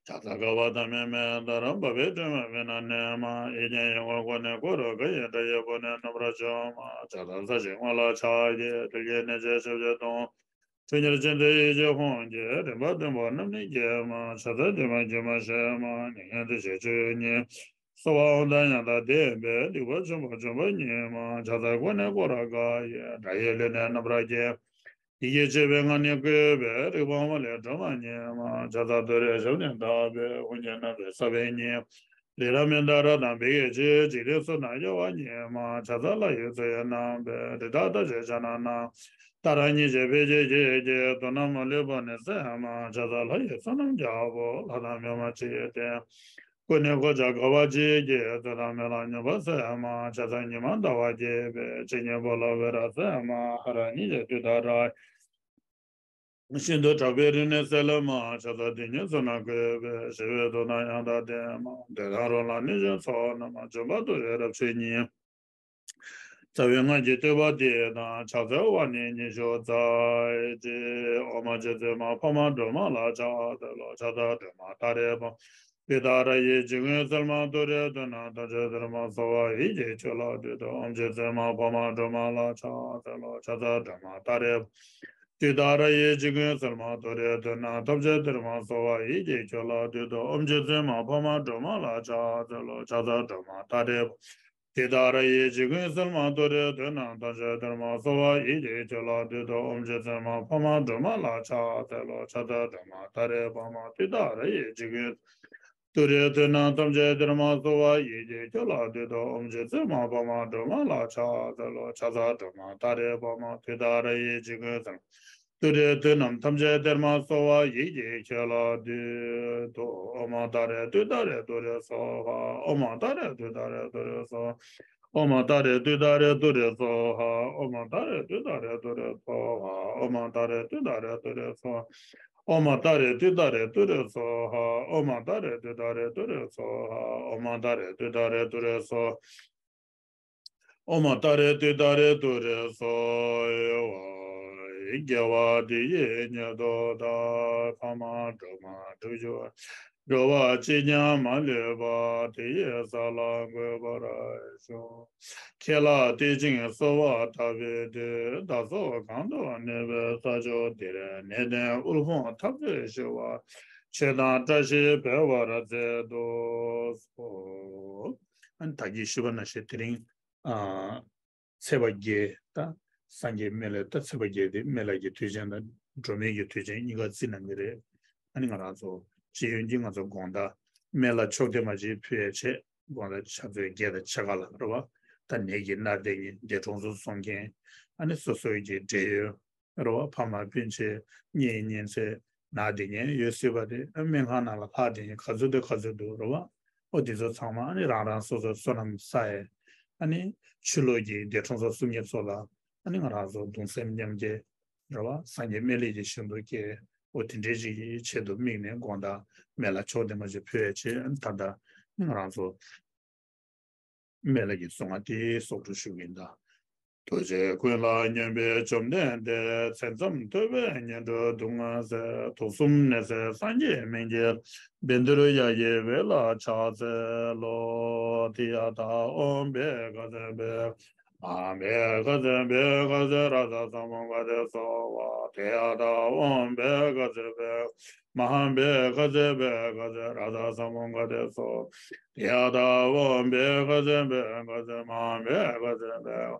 ཕྱག་འཚལ་དགའ་བ་དང་མཉམ་མེད་ལྟར། འབར་བའི་སྒྲོན་མེ་དབུས་ན་གནས་མ། ཡིད་ཀྱི་ཡིད་འོང་ཀུན་ནས་བསྐོར་དགའ་ཡི། དགྲ་ཡི་དཔུང་ནི་རྣམ་པར་འཇོམས་མ། ཕྱག་འཚལ་ས་གཞིའི་ངོས་ལ་ཕྱག་གི། ཐུགས་ཀྱི་གནས་བཅས་ཞབས་ཀྱིས་བརྡུང་། ཁྲོ་གཉེར་ཅན་དེ་ཡེ་ཤེས་དབང་གིས། རིམ་པ་བདུན་པོ་རྣམས་ནི་འགྱེད་མ། ཕྱག་འཚལ་སྒྲོལ་མ་སྒྱུ་མ་བྱེད་མ། མྱ་ངན་འདའ་བྱེད་སྤྱོད་ཡུལ་ཉིད། གསོལ་བ་དབང་དང་ཡང་དག་ལྡན་པས། སྡིག་པ་ཆེན་པོ་འཇོམས་པ་ཉིད་མ། ཕྱག་འཚལ་ཀུན་ནས་བསྐོར་དགའ་ཡི། དགྲ་ཡི་ལུས་ནི་རྣམ་པར་འགྱེད། ཡི་གེ་བཅུ་པའི་ངག་ནི་བཀོད་པས། རིག་པ་དབང་ལས་སྒྲོལ་མ་ཉིད་མ། ཕྱག་འཚལ་ཏུ་རེའི་ཞབས་ནི་བརྡབས་པས། དབུ་རྒྱན་རྣམ་པར་གསལ་བའི་ཉི་ཟླ་ར་མི་ད་ར་དང་བི་ཀ་ཅི། འཇིག་རྟེན་གསུམ་དང་དབྱེ་བ་གཉིས་མ། ཕྱག་འཚལ་ལྷ་ཡི་མཚོ་ཡི་རྣམ་པའི། རི་དྭགས་རྟགས་ཅན་ཕྱག་ན་བསྣམས། ཏཱ་ར་གཉིས་བྱེད་ཕཊ་ཀྱི་ཡི་གེས། དོན་རྣམས་མ་ལུས་པ་ནི་གསལ་མ། ཕྱག་འཚལ་ལྷ་ཡི་ཚོགས་རྣམས་རྒྱལ་པོ། ལྷ་དང་མི་མ་བྱི་ཡི་སྟེང་། ཀུན་ནས་གོ་ཆ་དགའ་བ་བརྗིད་ཀྱིས། རྩོད་དང་རྨི་ལམ་མྱོང་བ་གསལ་མ། ཕྱག་འཚལ་ཉི་མ་ཟླ་བ་རྒྱས་པའི། སྤྱན་གཉིས་པོ་ལ་ཝེ་ར་གསལ་མ། ཧ་ར་གཉིས་བྱེད་བདུད་དང་ར། ཤིན་ཏུ་དྲག་པོའི་རིམས་ནད་སེལ་མ། ཕྱག་འཚལ་དེ་ཉིད་གསུམ་རྣམས་བཀོད་པས། ཞི་བའི་མཐུ་དང་ཡང་དག་ལྡན་མ། བདུད་དང་རོ་ལངས་གནོད་སྦྱིན་ཚོགས་རྣམས། འཇོམས་པ་ཏུ་རེའི་རབ་བྱེད་ཉིད། རྩ་བའི་སྔགས་ཀྱི་བསྟོད་པ་འདི་དང་། ཕྱག་འཚལ་བ་ནི་ཉི་ཤུ་རྩ་གཅིག། ཨོཾ་རྗེ་བཙུན་མ་འཕགས་མ་སྒྲོལ་མ་ལ་ཕྱག་འཚལ་ལོ། ཕྱག་འཚལ་སྒྲོལ་མ་ཏཱ་རེ་དཔའ་མོ། བདུད་དང་ར་ཡི་འཇིགས་ཀུན་སེལ་མ། ཏུ་རེའི་དོན་རྣམས་ཐམས་ཅད་སྟོན་མ། གསོལ་བ་ཡིད་ཀྱིས་ཁྱོད་ལ་འདུད་དོ། ཨོཾ་རྗེ་བཙུན་མ་འཕགས་མ་སྒྲོལ་མ་ལ་ཕྱག་འཚལ་ལོ། ཕྱག་འཚལ་སྒྲོལ་མ་ཏཱ་རེ། བདུད་དང་ར་ཡི་འཇིགས་ཀུན་སེལ་མ། ཏུ་རེའི་དོན་རྣམས་ཐམས་ཅད་སྟོན་མ། གསོལ་བ་ཡིད་ཀྱིས་ཁྱོད་ལ་འདུད་དོ། ཨོཾ་རྗེ་བཙུན་མ་འཕགས་མ་སྒྲོལ་མ་ལ་ཕྱག་འཚལ་ལོ། ཕྱག་འཚལ་སྒྲོལ་མ་ཏཱ་རེ། བདུད་དང་ར་ཡི་འཇིགས་ཀུན་སེལ་མ། ཏུ་རེའི་དོན་རྣམས་ཐམས་ཅད་སྟོན་མ། གསོལ་བ་ཡིད་ཀྱིས་ཁྱོད་ལ་འདུད་དོ། ཨོཾ་རྗེ་བཙུན་མ་འཕགས་མ་སྒྲོལ་མ་ལ་ཕྱག་འཚལ་ལོ། ཕྱག་འཚལ་སྒྲོལ་མ་ཏཱ་རེ་དཔའ་མོ། བདུད་དང་ར་ཡི་འཇིགས་ཀུན། ཏུ་རེའི་དོན་རྣམས་ཐམས་ཅད་སྟོན་མ། གསོལ་བ་ཡིད་ཀྱིས་ཁྱོད་ལ་འདུད་དོ། ཨོཾ་རྗེ་བཙུན་མ་འཕགས་མ་སྒྲོལ་མ་ལ་ཕྱག་འཚལ་ལོ། ཕྱག་འཚལ་སྒྲོལ་མ་ཏཱ་རེ་དཔའ་མོ། བདུད་དང་ར་ཡི་འཇིགས་ཀུན་སེལ། ཏུ་རེའི་དོན་རྣམས་ཐམས་ཅད་སྟོན་མ། གསོལ་བ་ཡིད་ཀྱིས་ཁྱོད་ལ་འདུད་དོ། ཨོཾ་ཏཱ་རེ་ཏུཏྟཱ་རེ་ཏུ་རེ་སྭཱ་ཧཱ། ཨོཾ་ཏཱ་རེ་ཏུཏྟཱ་རེ་ཏུ་རེ་སྭཱ་ཧཱ། ཨོཾ་ཏཱ་རེ་ཏུཏྟཱ་རེ་ཏུ་རེ་སྭཱ་ཧཱ། ཨོཾ་ཏཱ་རེ་ཏུཏྟཱ་རེ་ཏུ་རེ་སྭཱ་ཧཱ། ཨོཾ་ཏཱ་རེ་ཏུཏྟཱ་རེ་ཏུ་རེ་སྭཱ་ཧཱ། ཨོཾ་ཏཱ་རེ་ཏུཏྟཱ་རེ་ཏུ་རེ་སྭཱ་ཧཱ། ཨོཾ་ཏཱ་རེ་ཏུཏྟཱ་རེ་ཏུ་རེ་སྭཱ་ཧཱ། ཨོཾ་ཏཱ་རེ་ཏུཏྟཱ་རེ་ཏུ་རེ་སྭཱ་ཧཱ། ཨོཾ་ཏཱ་རེ་ཏུཏྟཱ་རེ་ཏུ་རེ་སྭཱ་ཧཱ། དགེ་བ་འདི་ཡིས་ཉེར་བསྡོགས་དག། འཕགས་མ་སྒྲོལ་མ་སྒྲུབ་བར། འགྲོ་བ་གཅིག་ཀྱང་མ་ལུས་པ། དེ་ཡི་ས་ལ་འགོད་པར་ཤོག། ཁྱེད་ལ་བསྟོད་ཅིང་གསོལ་བ་བཏབ་པའི་མཐུས། བདག་སོགས་གང་དུ་གནས་པའི་ས་ཕྱོགས་འདིར། ནད་གདོན་དབུལ་ཕོངས་འཐབ་རྩོད་ཞི་བ། ཆོས་དང་བཀྲ་ཤིས་འཕེལ་བར་མཛད་དུ་གསོལ། ཨ་ནི་ད་གིན་ཞུས་པ་ནང་བཞིན་དེ་རིང་ཨ་ཚེས་པ་བརྒྱད་ད་སངས་རྒྱས་སྨན་བླའི་ད་ཚེས་པ་བརྒྱད་དེ་སྨན་བླ་གི་དུས་ཆེན་དང་སྒྲོལ་མའི་གི་དུས་ཆེན་གཉིས་ཀ་བརྩི་གནང་གི་རེད། ཨ་ནི་ང་རང་ཚོ་སྤྱི་ཡོངས་ཀྱི་ང་ཚོ་དགོང་དག་སྨན་བླ་མཆོག་ལྡན་མ་ཅིག་ཕུལ་ཡས་བྱས། དགོང་དག་ཕྱག་ཚོད་བརྒྱད་དང་ཕྱེད་ཀ་ལ་རེད་བ། ད་ནད་ཀྱིས་མནར་བསྡད་མཁན་འདས་གྲོངས་སུ་སོང་མཁན། ཨ་ནི་སོ་སོའི་གི་འབྲེལ་ཡོད་རེད་བ། ཕ་མ་སྤུན་མཆེད་གཉེན་ཉེ་ཚན་ན་བསྡད་མཁན་ཡོད་སྲིད་པ་རེད། ཨ་སྨན་ཁང་ནང་ལ་ལྷག་བསྡད་མཁན་ག་ཚོད་དེ་ག་ཚོད་འདུག་རེད་བ། ཨོ་དེ་ཚོ་ཚང་མ་ཨ་ནི་རང་རང་སོ་སོའི་བསོད་ནམས་བསགས་ཡས། ཨ་ནི་ཕྱི་ལོགས་ཀྱི་འདས་གྲོངས་སུ་སོང་མཁན་ཚོ་ལ་ཨ་ནི་ང་རང་ཚོ་གདུང་སེམས་མཉམ་སྐྱེད་རེད་བ། སངས་རྒྱས་སྨན་བླའི་གི་ཞིང་དུ་སྐྱེ། ཨོ་དེ་འདྲའི་ཅིག་གི་ཆེད་དུ་དམིགས་ནས་དགོང་དག་སྨན་བླ་མཆོག་ལྡན་མ་ཅིག་ཕུལ་ཡས་བྱས། ཨ་ནི་ད་ལྟ་ཨ་ནི་ང་རང་ཚོ་སྨན་བླ་གི་གསུང་ངག་དེ་གསོག་སྒྲུབ་ཞུ་གི་ཡིན་ད། ཐུགས་རྗེ་ཀུན་ལ་སྙོམས་པའི་བཅོམ་ལྡན་འདས། མཚན་ཙམ་ཐོས་པས་ངན་འགྲོའི་སྡུག་བསྔལ་སེལ། དུག་གསུམ་ནད་སེལ་སངས་རྒྱས་སྨན་གྱི་བཻ་ཌཱུརྱ་ཡི་འོད་ལ་ཕྱག་འཚལ་ལོ། ཏདྱ་ཐཱ། ཨོཾ་བྷཻ་ཥ་ཛྱེ་བྷཻ། མ་ཧཱ་བྷཻ་ཥ་ཛྱེ་བྷཻ། ཥ་ཛྱེ་རཀྟ་ས་མུདྒ་ཏེ་སྭཱ་ཧཱ། ཏདྱ་ཐཱ། ཨོཾ་བྷཻ་ཥ་ཛྱེ་བྷཻ། མ་ཧཱ་བྷཻ་ཥ་ཛྱེ་བྷཻ། ཥ་ཛྱེ་རཀྟ་ས་མུདྒ་ཏེ་སྭཱ་ཧཱ། ཏདྱ་ཐཱ། ཨོཾ་བྷཻ་ཥ་ཛྱེ་བྷཻ། ཥ་ཛྱེ་མ་ཧཱ་བྷཻ་ཥ་ཛྱེ་བྷཻ།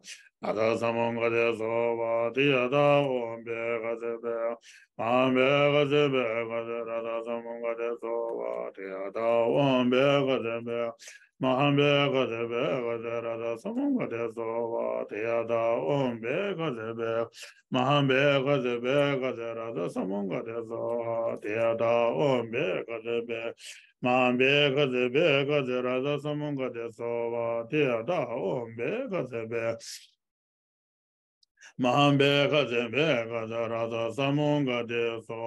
རཀྟ་ས་མུདྒ་ཏེ་སྭཱ་ཧཱ། ཏདྱ་ཐཱ། ཨོཾ་བྷཻ་ཥ་ཛྱེ་བྷཻ། མ་ཧཱ་བྷཻ་ཥ་ཛྱེ་བྷཻ། ཥ་ཛྱེ་རཀྟ་ས་མུདྒ་ཏེ་སྭཱ་ཧཱ། ཏདྱ་ཐཱ། ཨོཾ་བྷཻ་ཥ་ཛྱེ་བྷཻ། མ་ཧཱ་བྷྱ་ཥ་ཛྙཱ་བྷྱ་ཥ་ཛྙཱ་རཱ་ཛ་ས་མུདྒ་ཏེ་སྭཱ་ཧཱ། ཏདྱ་ཐཱ། ཨོཾ་བྷྱ་ཥ་ཛྙཱ་བྷྱ་མ་ཧཱ་བྷྱ་ཥ་ཛྙཱ་བྷྱ་ཥ་ཛྙཱ་རཱ་ཛ་ས་མུདྒ་ཏེ་སྭཱ་ཧཱ། ཏདྱ་ཐཱ། ཨོཾ་བྷྱ་ཥ་ཛྙཱ་བྷྱ་མ་ཧཱ་བྷྱ་ཥ་ཛྙཱ་བྷྱ་ཥ་ཛྙཱ་རཱ་ཛ་ས་མུདྒ་ཏེ་སྭཱ་ཧཱ། ཏདྱ་ཐཱ། ཨོཾ་བྷྱ་ཥ་ཛྙཱ་བྷྱ་མ་ཧཱ་བྷྱ་ཥ་ཛྙཱ་བྷྱ་ཥ་ཛྙཱ་རཱ་ཛ་ས་མུདྒ་ཏེ་སྭཱ་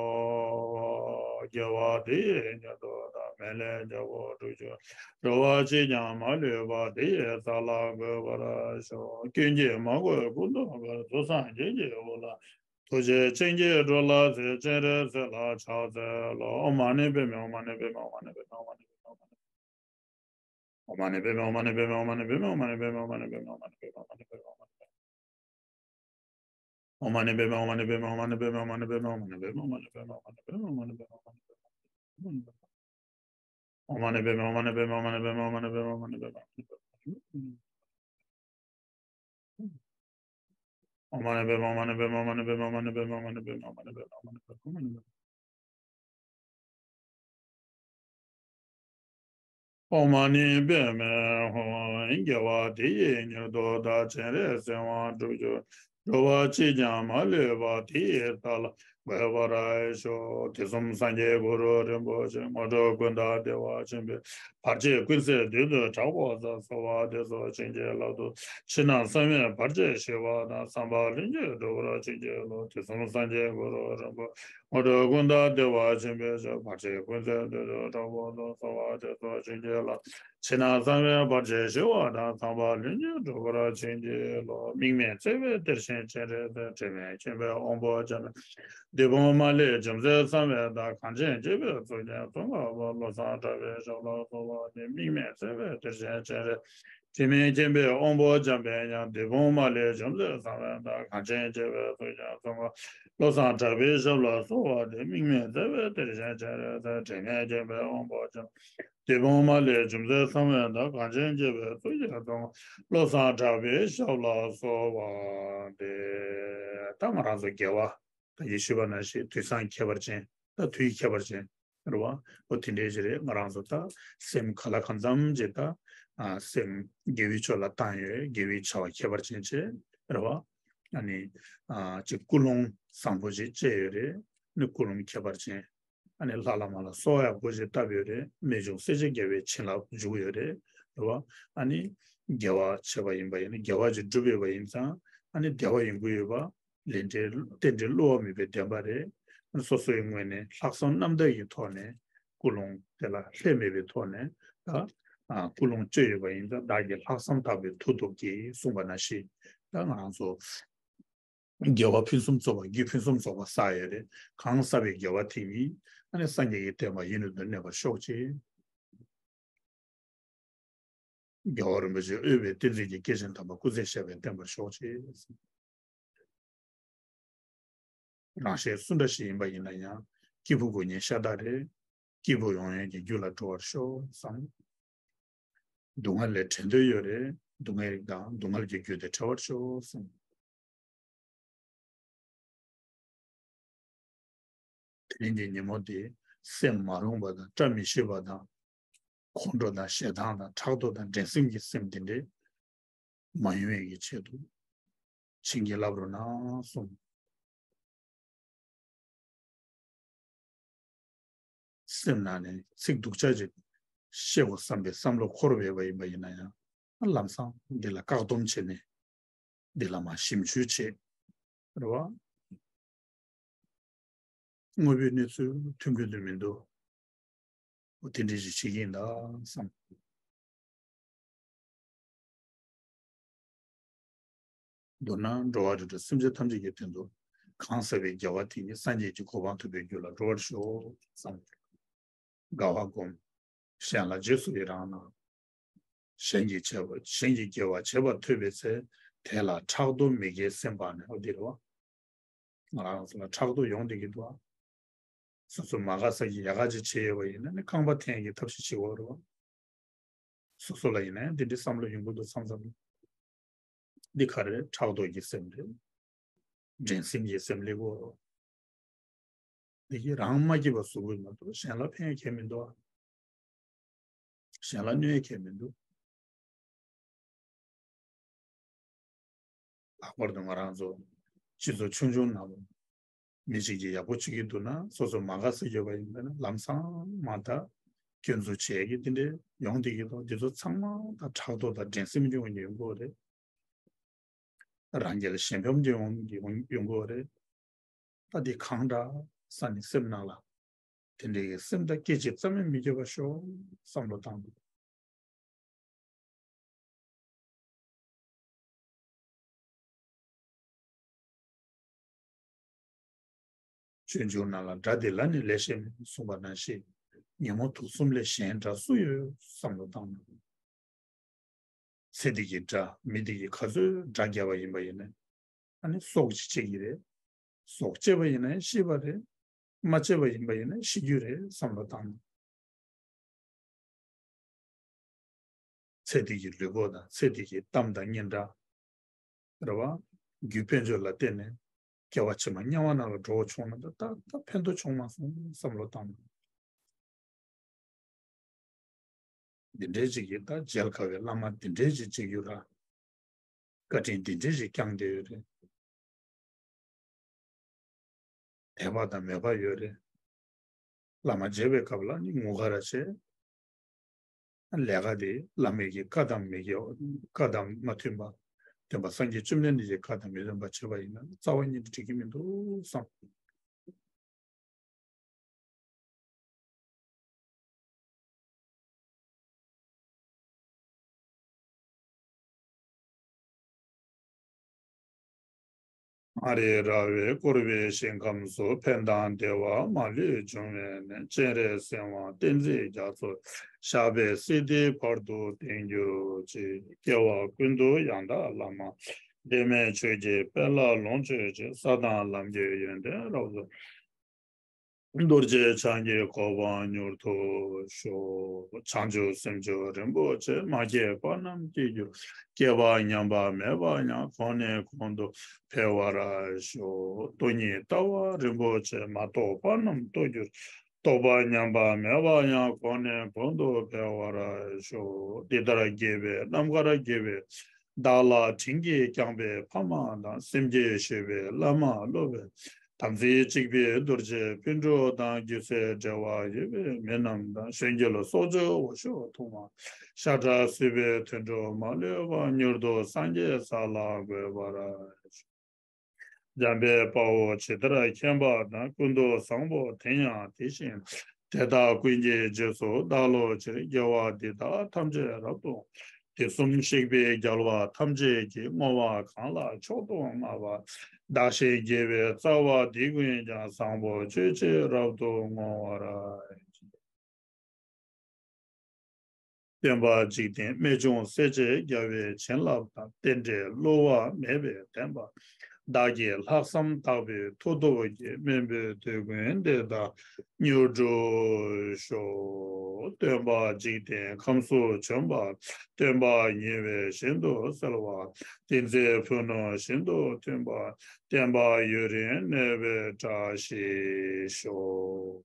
ཧཱ། དགེ་བ་འདི་ཡིས་མྱུར་དུ་བདག་མི་ལ་རྒྱལ་པོ་དྲུག་ཅུ་འགྲོ་བ་གཅིག་ཀྱང་མ་ལུས་པ། དེ་ཡི་ས་ལ་འགོད་པར་ཤོག། སྐྱོན་གྱིས་མ་གོས་སྐུ་མདོག་དཀར། གཟུགས་བཟང་རྒྱན་གྱིས་ཕྱུག་ལ། ཐུགས་རྗེ་ཅན་གྱིས་འགྲོ་ལ་གཟིགས། སྤྱན་རས་གཟིགས་ལ་ཕྱག་འཚལ་ལོ། ཨོཾ་མ་ཎི་པདྨེ། ཨོཾ་མ་ཎི་པདྨེ། ཨོཾ་མ་ཎི་པདྨེ། ཨོཾ་མ་ཎི་པདྨེ། ཨོཾ་མ་ཎི་པདྨེ། ཨོཾ་མ་ཎི་པདྨེ། ཨོཾ་མ་ཎི་པདྨེ། ཨོཾ་མ་ཎི་པདྨེ། ཨོཾ་མ་ཎི་པདྨེ། ཨོཾ་མ་ཎི་པདྨེ་ཧཱུྃ། དགེ་བ་འདི་ཡིས་མྱུར་དུ་བདག་སྤྱན་རས་གཟིགས་དབང་དྲུག་ཅུ་འགྲོ་བ་གཅིག་ཀྱང་མ་ལུས་པ། དེ་ཡི་ས་ལ་འགོད་པར་ཤོག། དུས་གསུམ་སངས་རྒྱས་གུ་རུ་རིན་པོ་ཆེ། དངོས་གྲུབ་ཀུན་བདག་བདེ་བ་ཆེན་པོས། བར་ཆད་ཀུན་སེལ་བདུད་འདུལ་དྲག་པོ་རྩ། གསོལ་བ་འདེབས་སོ་བྱིན་གྱིས་བརླབ་ཏུ། ཕྱི་ནང་གསང་བའི་བར་ཆད་ཞི་བ་དང་། བསམ་པ་ལྷུན་གྱིས་འགྲུབ་པར་བྱིན་གྱིས་རློབས། དུས་གསུམ་སངས་རྒྱས་གུ་རུ་རིན་པོ། དངོས་གྲུབ་ཀུན་བདག་བདེ་བ་ཆེན་པོས་ཤོག། བར་ཆད་ཀུན་སེལ་བདུད་འདུལ་དྲག་པོ་རྩ། གསོལ་བ་འདེབས་སོ་བྱིན་གྱིས་བརླབ། ཕྱི་ནང་གསང་བའི་བར་ཆད་ཞི་བ་དང་། བསམ་པ་ལྷུན་གྱིས་འགྲུབ་པར་བྱིན་གྱིས་རློབས། དམིགས་མེད་བརྩེ་བའི་གཏེར་ཆེན་སྤྱན་རས་གཟིགས། དྲི་མེད་མཁྱེན་པའི་དབང་པོ་འཇམ་དཔལ། བདུད་དཔུང་མ་ལུས་འཇོམས་མཛད་གསང་བའི་བདག། གངས་ཅན་སྐྱེས་བུའི་གཙུག་རྒྱན་ཙོང་ཁ་པ། བློ་བཟང་གྲགས་པའི་ཞབས་ལ་གསོལ་བ་འདེབས། དམིགས་མེད་བརྩེ་བའི་གཏེར་ཆེན་སྤྱན་རས། དྲི་མེད་མཁྱེན་པའི་དབང་པོ་འཇམ་དཔལ་དབྱངས། བདུད་དཔུང་མ་ལུས་འཇོམས་མཛད་གསང་བའི་བདག། གངས་ཅན་སྐྱེས་བུའི་གཙུག་རྒྱན་ཙོང་ཁ་པ། བློ་བཟང་གྲགས་པའི་ཞབས་ལ་གསོལ་བ་འདེབས། དམིགས་མེད་བརྩེ་བའི་གཏེར་ཆེན་སྤྱན་རས་གཟིགས། དྲི་མེད་མཁྱེན་པའི་དབང་པོ་འཇམ། བདུད་དཔུང་མ་ལུས་འཇོམས་མཛད་གསང་བའི་བདག། གངས་ཅན་སྐྱེས་བུའི་གཙུག་རྒྱན་ཙོང་ཁ་པ། བློ་བཟང་གྲགས་པའི་ཞབས་ལ་གསོལ་བ་འདེབས། ད་ང་རང་ཚོ་དགེ་བ། ད་ཡིན་ཞུས་པ་ནང་བཞིན་དུས་སང་ཁྱད་པར་ཅན། ད་དུས་ཁྱད་པར་ཅན། རེད་བ། འོ་དེ་འདྲའི་ཞིག་རེད། ང་རང་ཚོ་ད་སེམས་ག་ལ་གང་འཚམ་ཅིག་ད་ཨ་སེམས་དགེ་བའི་ཕྱོགས་ལ་བཏང་ཡོད། དགེ་བའི་བྱ་བ་ཁྱད་པར་ཅན་བྱས། རེད་བ། ཨ་ནི་ཨ་ཅིག་ཀུན་སློང་བཟང་པོ་ཅིག་བཅས་ཡོད་རེད། ནི་ཀུན་སློང་ཁྱད་པར་ཅན། ཨ་ནི་ལྷ་བླ་མ་ལ་གསོལ་བ་ཡག་པོ་ཅིག་བཏབ་ཡོད་རེད། རྨད་བྱུང་སྲས་བཅས་རྒྱལ་བའི་བྱིན་རླབས་འཇུག་ཡོད་རེད། རེད་བ། ཨ་ནི་དགེ་བ་བྱས་པ་ཡིན་པ་ཡིན་ན། དགེ་བ་ཅིག་བསྒྲུབས་ཡོད་པ་ཡིན་ཙང་། ཨ་ནི་བདེ་བ་ཡོང་གི་ཡོད་པ། ལས་འབྲས་རྟེན་འབྲེལ་བསླུ་བ་མེད་པའི་བདེན་པ་རེད། སོ་སོའི་ངོས་ནས་ལྷག་བསམ་རྣམ་དག་གི་ཐོག་ནས་ཀུན་སློང་དེ་ལ་ལྷད་མེད་པའི་ཐོག་ནས་ད་ཨ་ཀུན་སློང་བཅོས་ཡོད་པ་ཡིན་ཙང་། བདག་གིས་ལྷག་བསམ་དག་པའི་མཐུ་སྟོབས་ཀྱིས་གསུངས་པ་ནང་བཞིན། ད་ང་རང་ཚོ་དགེ་བ་ཕུན་སུམ་ཚོགས་པ། རྒྱུ་ཕུན་སུམ་ཚོགས་པ་བསགས་ཡོད་རེད། གང་བསགས་པའི་དགེ་བ་དེ་ཉིད་ཨ་ནི་སངས་རྒྱས་ཀྱི་བསྟན་པ་ཡུན་རིང་དུ་གནས་པར་ཤོག་ཅིག། རྒྱལ་བ་རིན་པོ་ཆེ་དབུས་པའི་བསྟན་འཛིན་གྱི་སྐྱེས་ཆེན་དམ་པ་སྐུ་ཚེ་ཞབས་པད་བརྟན་པར་ཤོག་ཅིག། རང་གཞན་སུ་འདྲ་ཞིག་ཡིན་པ་ཡིན་ན་ཡང་། སྐྱེས་བུ་དགུ་བརྙེས་ཤ་སྟག་རེད། སྐྱེས་བུ་ཡོངས་ཡོངས་ཀྱི་རྒྱུད་ལ་འགྲོ་བར་ཤོག་བསམ། སྡུག་བསྔལ་ལས་བྲལ་འདོད་ཡོད་རེད། སྡུག་བསྔལ་དང་སྡུག་བསྔལ་གྱི་རྒྱུ་དེ་བྲལ་བར་ཤོག་བསམ། དེ་རིང་གི་ཉིན་མོ་འདི་སེམས་མ་རུངས་པ་དང་། བཀྲ་མི་ཤིས་པ་དང་། ཁོང་ཁྲོ་དང་ཞེ་སྡང་དང་ཕྲག་དོག་དང་འགྲན་སེམས་ཀྱི་སེམས་འདི་འདྲས་མ་ཡོང་བའི་གི་ཆེད་དུ་བྱིན་གྱིས་བརླབ་རོགས་གནང་གསུངས། སེམས་ནང་ནས་ཚིག་སྡུག་ཅག་ཅིག་བཤད་དགོས་བསམ་པའི་བསམ་བློ་འཁོར་བ་ཡོད་པ་ཡིན་པ་ཡིན་ན་ཡང་། ལམ་སང་འདི་ལ་བཀག་སྡོམ་བྱས་ནས། འདི་ལ་མར་ཞིབ་འཇུག་བྱེད། རེད་བ། དངོས་པོའི་གནས་ཚུལ་མཐུན་རྐྱེན་དུ་མི་འདུག། འོ་དེ་འདྲ་ཞིག་བྱེད་ཀྱི་ཡིན་ད་བསམ། མདོར་ན་འགྲོ་བ་རིགས་དྲུག་སེམས་ཅན་ཐམས་ཅད་ཀྱི་དོན་དུ་གང་བསགས་པའི་དགེ་བ་དེ་ཉིད་སངས་རྒྱས་ཀྱི་གོ་འཕང་ཐོབ་པའི་རྒྱུ་ལ་འགྲོ་བར་ཤོག་བསམ། དགའ་བ་སྒོམ། གཞན་ལ་རྗེས་སུ་ཡི་རང་གནང་། གཞན་གྱི་བྱས་པ། གཞན་གྱི་དགེ་བ་བྱས་པ་ཐོས་པའི་ཚེ། དེ་ལ་ཕྲག་དོག་མི་དགེའི་སེམས་སྤངས་ནས། འོ་འདི་རེད་བ། ང་རང་ཚོ་ལ་ཕྲག་དོག་ཡོང་བསྡད་ཀྱི་འདུག་ཨ། སོ་སོ་མ་དགའ་ས་ཀྱི་ཡག་ག་ཅིག་བྱས་ཡོད་པ་ཡིན་ན་ནི། རྐང་པ་འཐེན་གྱི་ཐབས་ཤེས་བྱེད་དགོས་རེད་བ། སོ་སོ་ལ་ཡིན་ན་ཡང་འདི་འདྲའི་བསམ་བློ་ཡོང་གི་འདུག་མཚམས་མཚམས་ལ། འདི་ག་རེ་རེད། ཕྲག་དོག་གི་སེམས་རེད། འགྲན་སེམས་ཀྱི་སེམས་སླེབས་ཀྱི་ཡོད་རེད། འདི་གིས་རང་མ་སྐྱིད་པ་བཟོ་གི་མ་གཏོགས་གཞན་ལ་ཕན་ཁེ་མི་འདུག་ཨ། གཞན་ལ་གནོད་ཡ་གང་ཡང་མི་འདུག། ལྷག་པར་དུ་ང་རང་ཚོ་སྤྱི་ཚོགས་ཆུང་ཆུང་ནང་ལ་མི་གཅིག་གིས་ཡག་པོ་བྱེད་ཀྱི་འདུག་ན་སོ་སོ་མ་དགའ་ཟེར་གྱི་ཡོད་པ་ཡིན་ན་ལམ་སང་མ་མཐའ་སྐྱོན་འཛུགས་བྱེད་ཀྱི་དེ་འདྲས་ཡོང་བསྡད་ཀྱི་འདུག། འདི་ཚོ་ཚང་མ་ད་ཕྲག་དོག་དང་འགྲན་སེམས་ཀྱི་ངོས་ནས་ཡོང་གི་ཡོད་རེད། རང་རྒྱལ་གཞན་ཕམ་གྱི་ཡོང་ཡོང་ཡོང་གི་ཡོད་རེད། ད་འདི་གང་འདྲ་ས་ནས་སེམས་ནང་ལ་དེ་འདྲའི་སེམས་དང་སྐད་ཅིག་ཙམ་ཡང་མི་སྐྱེ་བ་ཤོག་བསམ་བློ་བཏང་དགོས། ཆོས་འབྱུང་ནང་ལ་དགྲ་འདི་ལ་ནི་ལས་བྱེད་མེད་གསུངས་པ་ནང་བཞིན་ཉོན་མོངས་དུག་གསུམ་ལས་གཞན་དགྲ་སུ་ཡོད་བསམ་བློ་བཏང་དགོས། ཚེ་འདི་གི་དགྲ་མི་འདི་གི་ག་ཚོད་དགྲ་བརྒྱབ་པ་ཡིན་པ་ཡིན་ན་ཨ་ནི་སྲོག་ཅིག་བཅད་ཀྱི་རེད། སྲོག་བཅད་པ་ཡིན་ན་ཤི་བ་རེད། མ་བཅད་པ་ཡིན་པ་ཡིན་ན་ཤི་རྒྱུ་རེད་བསམ་བློ་བཏང་། ཚེ་འདི་གི་ལུས་པོ་དང་ཚེ་འདི་གི་གཏམ་དང་སྙན་གྲགས། རེད་བ། རྒྱུ་དཔལ་འབྱོར་ལ་བརྟེན་ནས་སྐྱེ་བ་ཕྱི་མ་དམྱལ་བ་ནང་ལ་འགྲོ་བ་བྱུང་ན་ད་ད་ད་ཕན་ཐོགས་བྱུང་མ་སོང་བསམ་བློ་བཏང་། འདི་འདྲའི་ཅིག་གིས་ད་མཇལ་དཀའ་བའི་བླ་མ་འདི་འདྲའི་ཅིག་བྱེད་རྒྱུ་ར། བཀའ་དྲིན་འདི་འདྲའི་ཅིག་བསྐྱངས་བསྡད་ཡོད་རེད། དད་པ་དང་མོས་པ་ཡོད་རེད། བླ་མ་མཇལ་བའི་སྐབས་ལ་ནི་ངུ་ག་ར་བྱེད། ལས་ཀ་དེ་བླ་མའི་གི་བཀའ་དང་མི་འགལ་བ། བཀའ་དང་མ་མཐུན་པ། སྟོན་པ་སངས་རྒྱས་བཅོམ་ལྡན་འདས་ཀྱི་བཀའ་དང་མི་མཐུན་པ་བྱས་པ་ཡིན་ན་རྩ་བ་ཉིད་དུ་འགྲིག་གི་མི་འདུག་བསམ། མངའ་རིས་ར་བས་བསྐོར་བའི་ཞིང་ཁམས་སུ། ཕན་དང་བདེ་བ་མ་ལུས་འབྱུང་བའི་གནས། སྤྱན་རས་གཟིགས་དབང་བསྟན་འཛིན་རྒྱ་མཚོ། ཞབས་པད་སྲིད་མཐའི་བར་དུ་བརྟན་གྱུར་ཅིག། སྐྱེ་བ་ཀུན་ཏུ་ཡང་དག་བླ་མ། འབྲལ་མེད་ཆོས་ཀྱི་དཔལ་ལ་ལོངས་སྤྱོད་ཅིང་། ས་དང་ལམ་གྱི་ཡོན་ཏན་རབ་ཏུ། རྡོ་རྗེ་འཆང་གི་གོ་འཕང་མྱུར་དུ་ཤོག། བྱང་ཆུབ་སེམས་མཆོག་རིན་པོ་ཆེ། མ་སྐྱེས་པ་རྣམས་སྐྱེ་གྱུར། སྐྱེས་པ་ཉམས་པ་མེད་པར་ཡང་། གོང་ནས་གོང་དུ་འཕེལ་བར་ཤོག། སྟོང་ཉིད་ལྟ་བ་རིན་པོ་ཆེ། མ་རྟོགས་པ་རྣམས་རྟོགས་གྱུར། རྟོགས་པ་ཉམས་པ་མེད་པར་ཡང་། གོང་ནས་གོང་དུ་འཕེལ་བར་ཤོག། འདི་ལྟར་དགྱེས་པའི་རྣམ་དཀར་དགྱེས་པའི་བདག་ལ་དྲིན་གྱིས་བསྐྱངས་པའི་ཕ་མ་དང་། སེམས་ཀྱིས་ཞུས་པའི་བླ་མ་སློབ་དཔོན། དམ་ཚིག་གཅིག་པའི་རྡོ་རྗེ་སྤུན་གྲོགས་དང་། རྒྱུ་ཚད་འབྲེལ་བ་ཡོད་པའི་མི་རྣམས་དང་། གཞན་གྱི་ལ་སྲོག་གཅོད་འོ་ཞོ་འཐུང་བ། ཤ་ཁྲག་གསོད་པའི་དུད་འགྲོ་མ་ལུས་པ། མྱུར་དུ་སངས་རྒྱས་ས་ལ་འགོད་པར། འཇམ་དཔལ་དཔའ་བོས་ཇི་ལྟར་མཁྱེན་པ་དང་། ཀུན་ཏུ་བཟང་པོ་དེ་ཡང་དེ་བཞིན་ཏེ། དེ་དག་ཀུན་གྱི་རྗེས་སུ་བདག་སློབ་ཕྱིར། དགེ་བ་འདི་དག་ཐམས་ཅད་རབ་ཏུ། དུས་གསུམ་གཤེགས་པའི་རྒྱལ་བ་ཐམས་ཅད་ཀྱིས། བསྔོ་བ་གང་ལ་མཆོག་ཏུ་བསྔགས་པ། བདག་བཞིན་དགེ་བའི་རྩ་བ་འདི་ཀུན་ཀྱང་། བཟང་པོ་སྤྱོད་ཕྱིར་རབ་ཏུ་བསྔོ་བར། སྟོན་པ་འཇིག་རྟེན་རྨད་བྱུང་སྲས་བཅས་རྒྱལ་བའི་བྱིན་རླབས་དང་། རྟེན་འབྲེལ་བསླུ་བ་མེད་པའི་བདེན་པ། བདག་གི་ལྷག་བསམ་དག་པའི་མཐུ་སྟོབས་ཀྱིས། སྨོན་པའི་དུས་ཀུན་འདི་དག་མྱུར་འགྲུབ་ཤོག། སྟོན་པ་འཇིག་རྟེན་ཁམས་སུ་བྱོན་པ། སྟོན་པ་ཉེ་བའི་ཞིང་དུ་གསལ་བ། ཏིང་འཛིན་ཕུ་ནུ་བཞིན་དུ་མཐུན་པ། བསྟན་པ་ཡུན་རིང་གནས་པའི་བཀྲ་ཤིས་ཤོག།